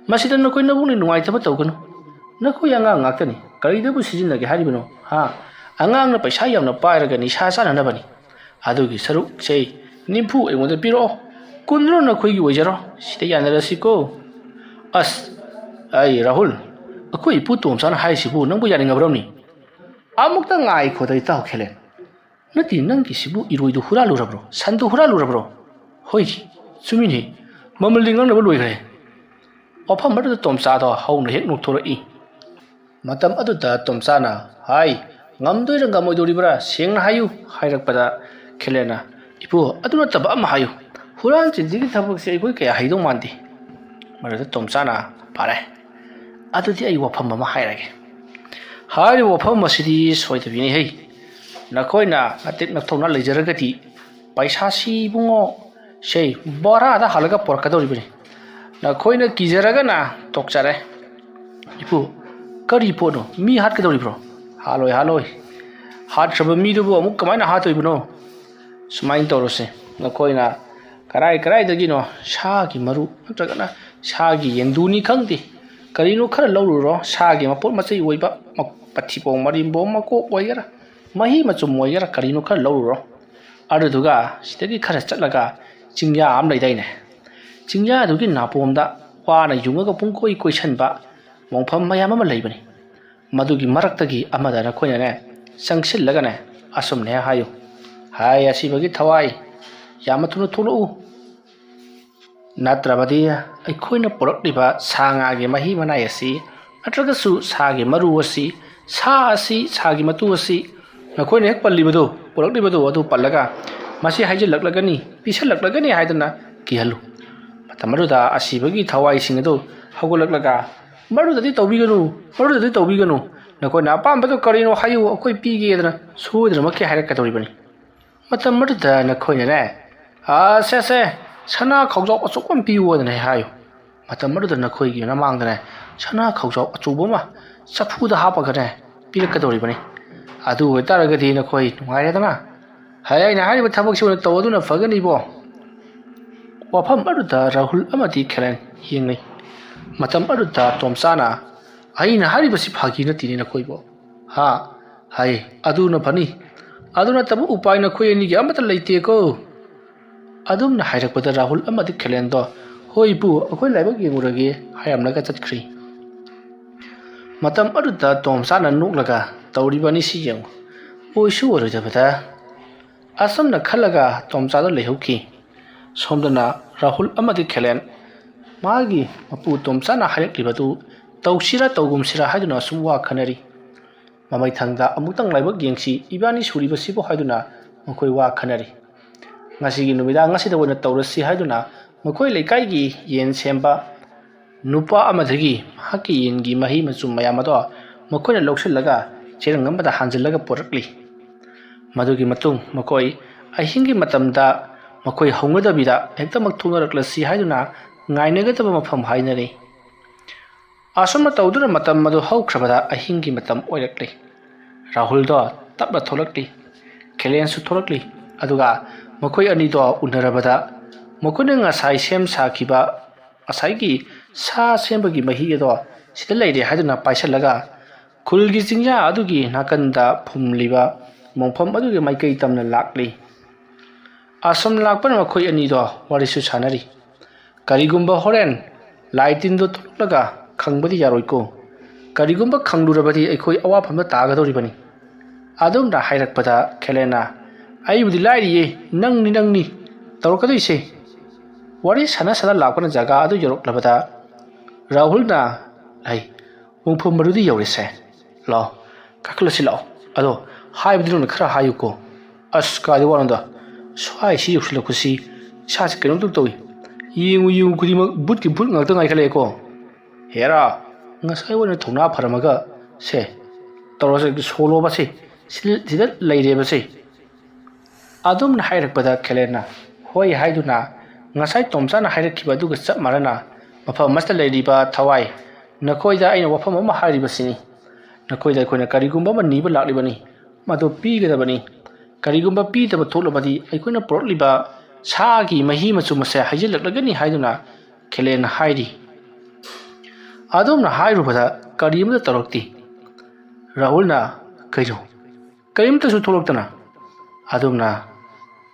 ꯃꯁꯤꯗ ꯅꯈꯣꯏ ꯅꯕꯨꯛꯅꯤꯡ ꯅꯨꯡꯉꯥꯏꯇꯕ ꯇꯧꯒꯅꯨ꯫ ꯅꯈꯣꯏ ꯑꯉꯥꯡ ꯉꯥꯛꯇꯅꯤ꯫ ꯀꯔꯤꯗꯕꯨ ꯁꯤꯖꯤꯟꯅꯒꯦ ꯍꯥꯏꯔꯤꯕꯅꯣ? ꯍꯥ? ꯑꯉꯥꯡꯅ ꯄꯩꯁꯥ ꯌꯥꯝꯅ ꯄꯥꯏꯔꯒ ꯅꯤꯁꯥ ꯆꯥꯅꯅꯕꯅꯤ꯫ ꯑꯗꯨꯒꯤ ꯁꯔꯨꯛꯁꯦ ꯅꯤꯐꯨ ꯑꯩꯉꯣꯟꯗ ꯄꯤꯔꯛꯑꯣ, ꯀꯨꯟꯗꯨꯅ ꯅꯈꯣꯏꯒꯤ ꯑꯣꯏꯖꯔꯣ꯫ ꯁꯤꯗ ꯌꯥꯅꯔꯁꯤꯀꯣ꯫ ꯑꯁ, ꯑꯩ ꯔꯥꯍꯨꯜ, ꯑꯩꯈꯣꯏ ꯏꯄꯨ ꯇꯣꯝꯆꯥꯅ ꯍꯥꯏꯔꯤꯁꯤꯕꯨ ꯅꯪꯕꯨ ꯌꯥꯅꯤꯡꯉꯕ꯭ꯔꯣꯅꯤ? ꯑꯃꯨꯛꯇ ꯉꯥꯏꯈꯣꯗ ꯏꯇꯥꯎ ꯈꯦꯂꯦꯟ꯫ ꯅꯠꯇꯦ, ꯅꯪꯒꯤꯁꯤꯕꯨ ꯏꯔꯣꯏꯗꯨ ꯍꯨꯔꯥꯜꯂꯨꯔꯕ꯭ꯔꯣ? ꯁꯟꯗꯨ ꯍꯨꯔꯥꯜꯂꯨꯔꯕ꯭ꯔꯣ? ꯍꯣꯏ, ꯆꯨꯝꯃꯤꯅꯦ꯫ ꯃꯃꯜꯗꯤ ꯉꯥꯡꯅꯕ ꯂꯣꯏꯈ꯭ꯔꯦ꯫ ꯋꯥꯐꯝ ꯑꯗꯨꯗ ꯇꯣꯝꯆꯥꯗꯣ ꯍꯧꯅ ꯍꯦꯛ ꯅꯣꯛꯊꯣꯔꯛꯏ꯫ ꯃꯇꯝ ꯑꯗꯨꯗ ꯇꯣꯝꯆꯥꯅ, "ꯍꯥꯏ, ꯉꯝꯗꯣꯏꯔꯥ ꯉꯝꯃꯣꯏꯗꯣꯔꯤꯕ꯭ꯔꯥ? ꯁꯦꯡꯅ ꯍꯥꯏꯌꯨ," ꯍꯥꯏꯔꯛꯄꯗ ꯈꯦꯂꯦꯟꯅ, "ꯏꯄꯨ, ꯑꯗꯨ ꯅꯠꯇꯕ ꯑꯃ ꯍꯥꯏꯌꯨ꯫ ꯍꯨꯔꯥꯟ ꯆꯤꯟꯊꯤꯒꯤ ꯊꯕꯛꯁꯦ ꯑꯩꯈꯣꯏ ꯀꯌꯥ ꯍꯩꯗꯧ ꯃꯥꯟꯗꯦ꯫" ꯃꯗꯨꯗ ꯇꯣꯝꯆꯥꯅ, "ꯐꯔꯦ, ꯑꯗꯨꯗꯤ ꯑꯩ ꯋꯥꯐꯝ ꯑꯃ ꯍꯥꯏꯔꯒꯦ꯫ ꯍꯥꯏꯔꯤꯕ ꯋꯥꯐꯝ ꯑꯁꯤꯗꯤ ꯁꯣꯏꯗꯕꯤꯅꯤ ꯍꯩ꯫ ꯅꯈꯣꯏꯅ ꯅꯇꯤꯛ ꯅꯊꯧꯅꯥ ꯂꯩꯖꯔꯒꯗꯤ ꯄꯩꯁꯥꯁꯤ ꯏꯕꯨꯡꯉꯣ, ꯁꯦ, ꯕꯣꯔꯥꯗ ꯍꯥꯜꯂꯒ ꯄꯨꯔꯛꯀꯗꯧꯔꯤꯕꯅꯤ꯫ ꯅꯈꯣꯏꯅ ꯀꯤꯖꯔꯒꯅ ꯇꯣꯛꯆꯔꯦ꯫" "ꯏꯄꯨ, ꯀꯔꯤ ꯄꯣꯠꯅꯣ? ꯃꯤ ꯍꯥꯠꯀꯗꯧꯔꯤꯕ꯭ꯔꯣ?" "ꯍꯥꯠꯂꯣꯏ, ꯍꯥꯠꯂꯣꯏ꯫ ꯍꯥꯠꯈ꯭ꯔꯕ ꯃꯤꯗꯨꯕꯨ ꯑꯃꯨꯛ ꯀꯃꯥꯏꯅ ꯍꯥꯠꯇꯣꯏꯕꯅꯣ? ꯁꯨꯃꯥꯏꯅ ꯇꯧꯔꯁꯦ, ꯅꯈꯣꯏꯅ ꯀꯔꯥꯏ ꯀꯔꯥꯏꯗꯒꯤꯅꯣ ꯁꯥꯒꯤ ꯃꯔꯨ ꯅꯠꯇ꯭ꯔꯒꯅ ꯁꯥꯒꯤ ꯌꯦꯟꯗꯨꯅꯤ ꯈꯪꯗꯦ, ꯀꯔꯤꯅꯣ ꯈꯔ ꯂꯧꯔꯨꯔꯣ꯫ ꯁꯥꯒꯤ ꯃꯄꯣꯠ ꯃꯆꯩ ꯑꯣꯏꯕ ꯃ-, ꯃꯊꯤꯕꯣꯡ ꯃꯔꯤꯕꯣꯡ ꯃꯀꯣꯛ ꯑꯣꯏꯒꯦꯔꯥ, ꯃꯍꯤ ꯃꯆꯨꯝ ꯑꯣꯏꯒꯦꯔꯥ, ꯀꯔꯤꯅꯣ ꯈꯔ ꯂꯧꯔꯨꯔꯣ꯫ ꯑꯗꯨꯗꯨꯒ ꯁꯤꯗꯒꯤ ꯈꯔ ꯆꯠꯂꯒ ꯆꯤꯡꯌꯥ ꯑꯃ ꯂꯩꯗꯥꯏꯅꯦ? ꯆꯤꯡꯌꯥꯗꯨꯒꯤ ꯅꯥꯄꯣꯝꯗ ꯋꯥꯅ ꯌꯨꯡꯉꯒ ꯄꯨꯡꯀꯣꯏ ꯀꯣꯏꯁꯟꯕ ꯃꯣꯡꯐꯝ ꯃꯌꯥꯝ ꯑꯃ ꯂꯩꯕꯅꯤ꯫ ꯃꯗꯨꯒꯤ ꯃꯔꯛꯇꯒꯤ ꯑꯃꯗ ꯅꯈꯣꯏꯅꯅꯦ ꯆꯪꯁꯤꯜꯂꯒꯅꯦ ꯑꯁꯨꯝꯅꯦ ꯍꯥꯏꯌꯨ, 'ꯍꯥꯏ ꯑꯁꯤꯕꯒꯤ ꯊꯋꯥꯏ, ꯌꯥꯝꯅ ꯊꯨꯅ ꯊꯣꯛꯂꯛꯎ꯫ ꯅꯠꯇ꯭ꯔꯕꯗꯤ ꯑꯩꯈꯣꯏꯅ ꯄꯨꯔꯛꯂꯤꯕ ꯁꯥ ꯉꯥꯒꯤ ꯃꯍꯤ ꯃꯅꯥꯏ ꯑꯁꯤ ꯅꯠꯇ꯭ꯔꯒꯁꯨ ꯁꯥꯒꯤ ꯃꯔꯨ ꯑꯁꯤ, ꯁꯥ ꯑꯁꯤ, ꯁꯥꯒꯤ ꯃꯇꯨ ꯑꯁꯤ ꯅꯈꯣꯏꯅ ꯍꯦꯛ ꯄꯜꯂꯤꯕꯗꯨ, ꯄꯨꯔꯛꯂꯤꯕꯗꯨ ꯑꯗꯨ ꯄꯜꯂꯒ ꯃꯁꯤ ꯍꯩꯖꯤꯜꯂꯛꯂꯒꯅꯤ, ꯄꯤꯁꯜꯂꯛꯂꯒꯅꯤ' ꯍꯥꯏꯗꯨꯅ ꯀꯤꯍꯜꯂꯨ꯫ ꯃꯇꯝ ꯑꯗꯨꯗ ꯑꯁꯤꯕꯒꯤ ꯊꯋꯥꯏꯁꯤꯡ ꯑꯗꯨ ꯍꯧꯒꯠꯂꯛꯂꯒ, 'ꯃꯗꯨꯗꯗꯤ ꯇꯧꯕꯤꯒꯅꯨ, ꯃꯗꯨꯗꯗꯤ ꯇꯧꯕꯤꯒꯅꯨ꯫ ꯅꯈꯣꯏꯅ ꯑꯄꯥꯝꯕꯗꯨ ꯀꯔꯤꯅꯣ ꯍꯥꯏꯌꯨ, ꯑꯩꯈꯣꯏ ꯄꯤꯒꯦꯗꯅ ꯁꯣꯏꯗꯅꯃꯛꯀꯤ ꯍꯥꯏꯔꯛꯀꯗꯧꯔꯤꯕꯅꯤ꯫ ꯃꯇꯝ ꯑꯗꯨꯗ ꯅꯈꯣꯏꯅꯅꯦ, 'ꯑ, ꯁꯦ, ꯁꯦ, ꯁꯅꯥ ꯈꯥꯎꯖꯥꯎ ꯑꯆꯧꯕ ꯑꯃ ꯄꯤꯌꯨ' ꯍꯥꯏꯗꯅ ꯍꯥꯏꯌꯨ꯫ ꯃꯇꯝ ꯑꯗꯨꯗ ꯅꯈꯣꯏꯒꯤ ꯃꯃꯥꯡꯗꯅꯦ ꯁꯅꯥ ꯈꯥꯎꯖꯥꯎ ꯑꯆꯧꯕ ꯑꯃ ꯆꯐꯨꯗ ꯍꯥꯞꯄꯒꯅꯦ ꯄꯤꯔꯛꯀꯗꯧꯔꯤꯕꯅꯤ꯫ ꯑꯗꯨ ꯑꯣꯏꯇꯥꯔꯒꯗꯤ ꯅꯈꯣꯏ ꯅꯨꯡꯉꯥꯏꯔꯦꯗꯅ꯫ ꯍꯥꯏ, ꯑꯩꯅ ꯍꯥꯏꯔꯤꯕ ꯊꯕꯛꯁꯤ ꯑꯣꯏꯅ ꯇꯧ, ꯑꯗꯨꯅ ꯐꯒꯅꯤꯕꯣ꯫ ꯋꯥꯐꯝ ꯑꯗꯨꯗ ꯔꯥꯍꯨꯜ ꯑꯃꯗꯤ ꯈꯦꯂꯦꯟ ꯌꯦꯡꯅꯩ꯫ ꯃꯇꯝ ꯑꯗꯨꯗ ꯇꯣꯝꯆꯥꯅ, "ꯑꯩꯅ ꯍꯥꯏꯔꯤꯕꯁꯤ ꯐꯥꯒꯤ ꯅꯠꯇꯦꯅꯦ ꯅꯈꯣꯏꯕꯨ꯫ ꯍꯥ? ꯍꯥꯏ꯫ "ꯑꯗꯨꯅ ꯐꯅꯤ꯫ ꯑꯗꯨ ꯅꯠꯇꯕ ꯎꯄꯥꯏ ꯅꯈꯣꯏ ꯑꯅꯤꯒꯤ ꯑꯃꯠꯇ ꯂꯩꯇꯦꯀꯣ"꯫ ꯑꯗꯨꯝꯅ ꯍꯥꯏꯔꯛꯄꯗ ꯔꯥꯍꯨꯜ ꯑꯃꯗꯤ ꯈꯦꯂꯦꯟꯗꯣ, "ꯍꯣꯏ ꯏꯄꯨ, ꯑꯩꯈꯣꯏ ꯂꯥꯏꯕꯛ ꯌꯦꯡꯉꯨꯔꯒꯦ" ꯍꯥꯏꯔꯝꯂꯒ ꯆꯠꯈ꯭ꯔꯤ꯫ ꯃꯇꯝ ꯑꯗꯨꯗ ꯇꯣꯝꯆꯥꯅ ꯅꯣꯛꯂꯒ, "ꯇꯧꯔꯤꯕ ꯑꯅꯤꯁꯤ ꯌꯦꯡꯉꯨ, ꯑꯣꯏꯁꯨ ꯑꯣꯏꯔꯣꯏꯗꯕꯗ"꯫ ꯑꯁꯨꯝꯅ ꯈꯜꯂꯒ ꯇꯣꯝꯆꯥꯗꯣ ꯂꯩꯍꯧꯈꯤ꯫ ꯁꯣꯝꯗꯅ ꯔꯥꯍꯨꯜ ꯑꯃꯗꯤ ꯈꯦꯂꯦꯟ ꯃꯥꯒꯤ ꯃꯄꯨ ꯇꯣꯝꯆꯥꯅ ꯍꯥꯏꯔꯛꯂꯤꯕꯗꯨ ꯇꯧꯁꯤꯔꯥ ꯇꯧꯒꯨꯝꯁꯤꯔꯥ ꯍꯥꯏꯗꯨꯅ ꯑꯁꯨꯝ ꯋꯥ ꯈꯟꯅꯔꯤ꯫ ꯃꯃꯩꯊꯪꯗ ꯑꯃꯨꯛꯇꯪ ꯂꯥꯏꯕꯛ ꯌꯦꯡꯁꯤ ꯏꯕꯥꯅꯤ ꯁꯨꯔꯤꯕꯁꯤꯕꯨ ꯍꯥꯏꯗꯨꯅ ꯃꯈꯣꯏ ꯋꯥ ꯈꯟꯅꯔꯤ꯫ ꯉꯁꯤꯒꯤ ꯅꯨꯃꯤꯗꯥꯡ ꯑꯁꯤꯗ ꯑꯣꯏꯅ ꯇꯧꯔꯁꯤ ꯍꯥꯏꯗꯨꯅ ꯃꯈꯣꯏ ꯂꯩꯀꯥꯏꯒꯤ ꯌꯦꯟ ꯁꯦꯝꯕ ꯅꯨꯄꯥ ꯑꯃꯗꯒꯤ ꯃꯍꯥꯛꯀꯤ ꯌꯦꯟꯒꯤ ꯃꯍꯤ ꯃꯆꯨꯝ ꯃꯌꯥꯝ ꯑꯗꯣ ꯃꯈꯣꯏꯅ ꯂꯧꯁꯤꯜꯂꯒ ꯆꯦꯔꯪ ꯑꯃꯗ ꯍꯥꯟꯖꯤꯜꯂꯒ ꯄꯨꯔꯛꯂꯤ꯫ ꯃꯗꯨꯒꯤ ꯃꯇꯨꯡ ꯃꯈꯣꯏ ꯑꯍꯤꯡꯒꯤ ꯃꯇꯝꯗ ꯃꯈꯣꯏ ꯍꯧꯅꯗꯕꯤꯗ ꯍꯦꯛꯇꯃꯛ ꯊꯣꯛꯅꯔꯛꯂꯁꯤ ꯍꯥꯏꯗꯨꯅ ꯉꯥꯏꯅꯒꯗꯕ ꯃꯐꯝ ꯍꯥꯏꯅꯔꯤ꯫ ꯑꯁꯨꯝꯅ ꯇꯧꯗꯨꯅ ꯃꯇꯝ ꯑꯗꯨ ꯍꯧꯈ꯭ꯔꯕꯗ ꯑꯍꯤꯡꯒꯤ ꯃꯇꯝ ꯑꯣꯏꯔꯛꯂꯤ꯫ ꯔꯥꯍꯨꯜꯗꯣ ꯇꯞꯅ ꯊꯣꯛꯂꯛꯂꯤ꯫ ꯈꯦꯂꯦꯟꯁꯨ ꯊꯣꯛꯂꯛꯂꯤ꯫ ꯑꯗꯨꯒ ꯃꯈꯣꯏ ꯑꯅꯤꯗꯣ ꯎꯅꯔꯕꯗ ꯃꯈꯣꯏꯅ ꯉꯁꯥꯏ ꯁꯦꯝ ꯁꯥꯈꯤꯕ ꯉꯁꯥꯏꯒꯤ ꯁꯥ ꯁꯦꯝꯕꯒꯤ ꯃꯍꯤ ꯑꯗꯣ ꯁꯤꯗ ꯂꯩꯔꯦ ꯍꯥꯏꯗꯨꯅ ꯄꯥꯏꯁꯤꯜꯂꯒ ꯈꯨꯜꯒꯤ ꯆꯤꯡꯌꯥ ꯑꯗꯨꯒꯤ ꯅꯥꯀꯟꯗ ꯐꯨꯝꯂꯤꯕ ꯃꯣꯡꯐꯝ ꯑꯗꯨꯒꯤ ꯃꯥꯏꯀꯩ ꯇꯝꯅ ꯂꯥꯛꯂꯤ꯫ ꯑꯁꯨꯝ ꯂꯥꯛꯄꯅ ꯃꯈꯣꯏ ꯑꯅꯤꯗꯣ ꯋꯥꯔꯤꯁꯨ ꯁꯥꯟꯅꯔꯤ꯫ "ꯀꯔꯤꯒꯨꯝꯕ ꯍꯣꯔꯦꯟ ꯂꯥꯏ ꯇꯤꯟꯗꯣ ꯊꯣꯛꯂꯛꯂꯒ ꯈꯪꯕꯗꯤ ꯌꯥꯔꯣꯏꯀꯣ꯫ ꯀꯔꯤꯒꯨꯝꯕ ꯈꯪꯂꯨꯔꯕꯗꯤ ꯑꯩꯈꯣꯏ ꯑꯋꯥꯐꯝꯗ ꯇꯥꯒꯗꯧꯔꯤꯕꯅꯤ"꯫ ꯑꯗꯨꯝꯅ ꯍꯥꯏꯔꯛꯄꯗ ꯈꯦꯂꯦꯟꯅ, "ꯑꯩꯕꯨꯗꯤ ꯂꯥꯏꯔꯤꯌꯦ, ꯅꯪꯅꯤ, ꯅꯪꯅꯤ ꯇꯧꯔꯛꯀꯗꯣꯏꯁꯦ"꯫ ꯋꯥꯔꯤ ꯁꯥꯟꯅ ꯁꯥꯟꯅ ꯂꯥꯛꯄꯅ ꯖꯒꯥ ꯑꯗꯨ ꯌꯧꯔꯛꯂꯕꯗ ꯔꯥꯍꯨꯜꯅ, "ꯂꯩ, ꯃꯣꯡꯐꯝ ꯃꯔꯨꯗꯤ ꯌꯧꯔꯦꯁꯦ꯫ ꯂꯥꯛꯑꯣ, ꯀꯥꯈꯠꯂꯁꯤ ꯂꯥꯛꯑꯣ꯫ ꯑꯗꯣ ꯍꯥꯏꯕꯗꯤ ꯅꯪꯅ ꯈꯔ ꯍꯥꯏꯌꯨꯀꯣ"꯫ "ꯑꯁ, ꯀꯥꯏꯗ ꯋꯥꯅꯣꯗ, ꯁ꯭ꯋꯥꯏꯁꯤ ꯌꯧꯁꯤꯜꯂꯛꯄꯁꯤ ꯏꯁꯥꯁꯤ ꯀꯩꯅꯣꯝꯇ ꯇꯧꯏ꯫ ꯌꯦꯡꯉꯨ ꯌꯦꯡꯉꯨ ꯈꯨꯗꯤꯡꯃꯛ ꯚꯨꯠꯀꯤ ꯚꯨꯠ ꯉꯥꯛꯇ ꯉꯥꯏꯈꯠꯂꯛꯑꯦꯀꯣ꯫ ꯍꯦꯔꯥ, ꯉꯁꯥꯏ ꯋꯥꯏꯅ ꯊꯧꯅꯥ ꯐꯔꯝꯃꯒ, ꯁꯦ, ꯇꯧꯔꯁꯦ, ꯁꯣꯂꯣꯕꯁꯦ, ꯁꯤ-, ꯁꯤꯗ ꯂꯩꯔꯦꯕꯁꯦ"꯫ ꯑꯗꯨꯝꯅ ꯍꯥꯏꯔꯛꯄꯗ ꯈꯦꯂꯦꯟꯅ ꯍꯣꯏ ꯍꯥꯏꯗꯨꯅ ꯉꯁꯥꯏ ꯇꯣꯝꯆꯥꯅ ꯍꯥꯏꯔꯛꯈꯤꯕ ꯑꯗꯨꯒ ꯆꯞ ꯃꯥꯟꯅꯅ ꯃꯐꯝ ꯑꯁꯤꯗ ꯂꯩꯔꯤꯕ ꯊꯋꯥꯏ, ꯅꯈꯣꯏꯗ ꯑꯩꯅ ꯋꯥꯐꯝ ꯑꯃ ꯍꯥꯏꯔꯤꯕꯁꯤꯅꯤ꯫ ꯅꯈꯣꯏꯗ ꯑꯩꯈꯣꯏꯅ ꯀꯔꯤꯒꯨꯝꯕ ꯑꯃ ꯅꯤꯕ ꯂꯥꯛꯂꯤꯕꯅꯤ, ꯃꯗꯨ ꯄꯤꯒꯗꯕꯅꯤ꯫ ꯀꯔꯤꯒꯨꯝꯕ ꯄꯤꯗꯕ ꯊꯣꯛꯂꯕꯗꯤ ꯑꯩꯈꯣꯏꯅ ꯄꯨꯔꯛꯂꯤꯕ ꯁꯥꯒꯤ ꯃꯍꯤ ꯃꯆꯨꯝ ꯑꯁꯦ ꯍꯩꯖꯤꯜꯂꯛꯂꯒꯅꯤ ꯍꯥꯏꯗꯨꯅ ꯈꯦꯂꯦꯟꯅ ꯍꯥꯏꯔꯤ꯫ ꯑꯗꯨꯝꯅ ꯍꯥꯏꯔꯨꯕꯗ ꯀꯔꯤ ꯑꯃꯠꯇ ꯇꯧꯔꯛꯇꯦ꯫ ꯔꯥꯍꯨꯜꯅ "ꯀꯩꯅꯣ, ꯀꯔꯤꯝꯇꯁꯨ ꯊꯣꯛꯂꯛꯇꯅ?" ꯑꯗꯨꯝꯅ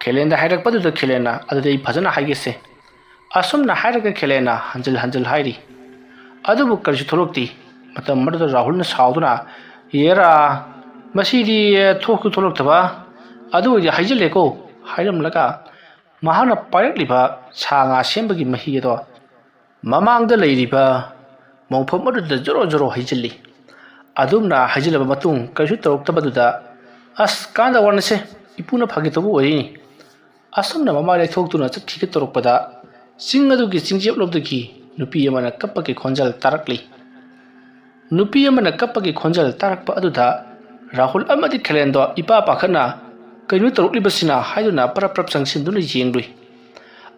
ꯈꯦꯂꯦꯟꯗ ꯍꯥꯏꯔꯛꯄꯗꯨꯗ ꯈꯦꯂꯦꯟꯅ, "ꯑꯗꯨꯗꯤ ꯑꯩ ꯐꯖꯅ ꯍꯥꯏꯒꯦꯁꯦ"꯫ ꯑꯁꯨꯝꯅ ꯍꯥꯏꯔꯒ ꯈꯦꯂꯦꯟꯅ ꯍꯟꯖꯤꯜ ꯍꯟꯖꯤꯜ ꯍꯥꯏꯔꯤ꯫ ꯑꯗꯨꯕꯨ ꯀꯔꯤꯁꯨ ꯊꯣꯛꯂꯛꯇꯦ꯫ ꯃꯇꯝ ꯑꯗꯨꯗ ꯔꯥꯍꯨꯜꯅ ꯁꯥꯎꯗꯨꯅ, "ꯌꯦꯔꯥ, ꯃꯁꯤꯗꯤ ꯊꯣꯛꯁꯨ ꯊꯣꯛꯂꯛꯇꯕ, ꯑꯗꯨ ꯑꯣꯏꯗꯤ ꯍꯥꯏꯖꯤꯜꯂꯦꯀꯣ" ꯍꯥꯏꯔꯝꯂꯒ ꯃꯍꯥꯛꯅ ꯄꯥꯏꯔꯛꯂꯤꯕ ꯁꯥ ꯉꯥ ꯁꯦꯝꯕꯒꯤ ꯃꯍꯤ ꯑꯗꯣ ꯃꯃꯥꯡꯗ ꯂꯩꯔꯤꯕ ꯃꯣꯡꯐꯝ ꯑꯗꯨꯗ ꯖꯣꯔꯣ ꯖꯣꯔꯣ ꯍꯩꯖꯤꯜꯂꯤ꯫ ꯑꯗꯨꯝꯅ ꯍꯩꯖꯤꯜꯂꯕ ꯃꯇꯨꯡ ꯀꯔꯤꯁꯨ ꯇꯧꯔꯛꯇꯕꯗꯨꯗ, "ꯑꯁ, ꯀꯥꯟꯗ ꯋꯥꯅꯁꯦ, ꯏꯄꯨꯅ ꯐꯥꯒꯤ ꯇꯧꯕ ꯑꯣꯏꯔꯤꯅꯤ"꯫ ꯑꯁꯨꯝꯅ ꯃꯃꯥꯏ ꯂꯩꯊꯣꯛꯇꯨꯅ ꯆꯠꯈꯤꯒꯦ ꯇꯧꯔꯛꯄꯗ, ꯆꯤꯡ ꯑꯗꯨꯒꯤ ꯆꯤꯡꯆꯦꯞꯂꯣꯝꯗꯒꯤ ꯅꯨꯄꯤ ꯑꯃꯅ ꯀꯞꯄꯒꯤ ꯈꯣꯟꯖꯦꯜ ꯇꯥꯔꯛꯂꯤ꯫ ꯅꯨꯄꯤ ꯑꯃꯅ ꯀꯞꯄꯒꯤ ꯈꯣꯟꯖꯦꯜ ꯇꯥꯔꯛꯄ ꯑꯗꯨꯗ ꯔꯥꯍꯨꯜ ꯑꯃꯗꯤ ꯈꯦꯂꯦꯟꯗꯣ ꯏꯄꯥ ꯄꯥꯈꯠꯅ, "ꯀꯩꯅꯣ ꯇꯧꯔꯛꯂꯤꯕꯁꯤꯅ?" ꯍꯥꯏꯗꯨꯅ ꯄꯔꯞ ꯄꯔꯞ ꯆꯪꯁꯤꯟꯗꯨꯅ ꯌꯦꯡꯂꯨꯏ꯫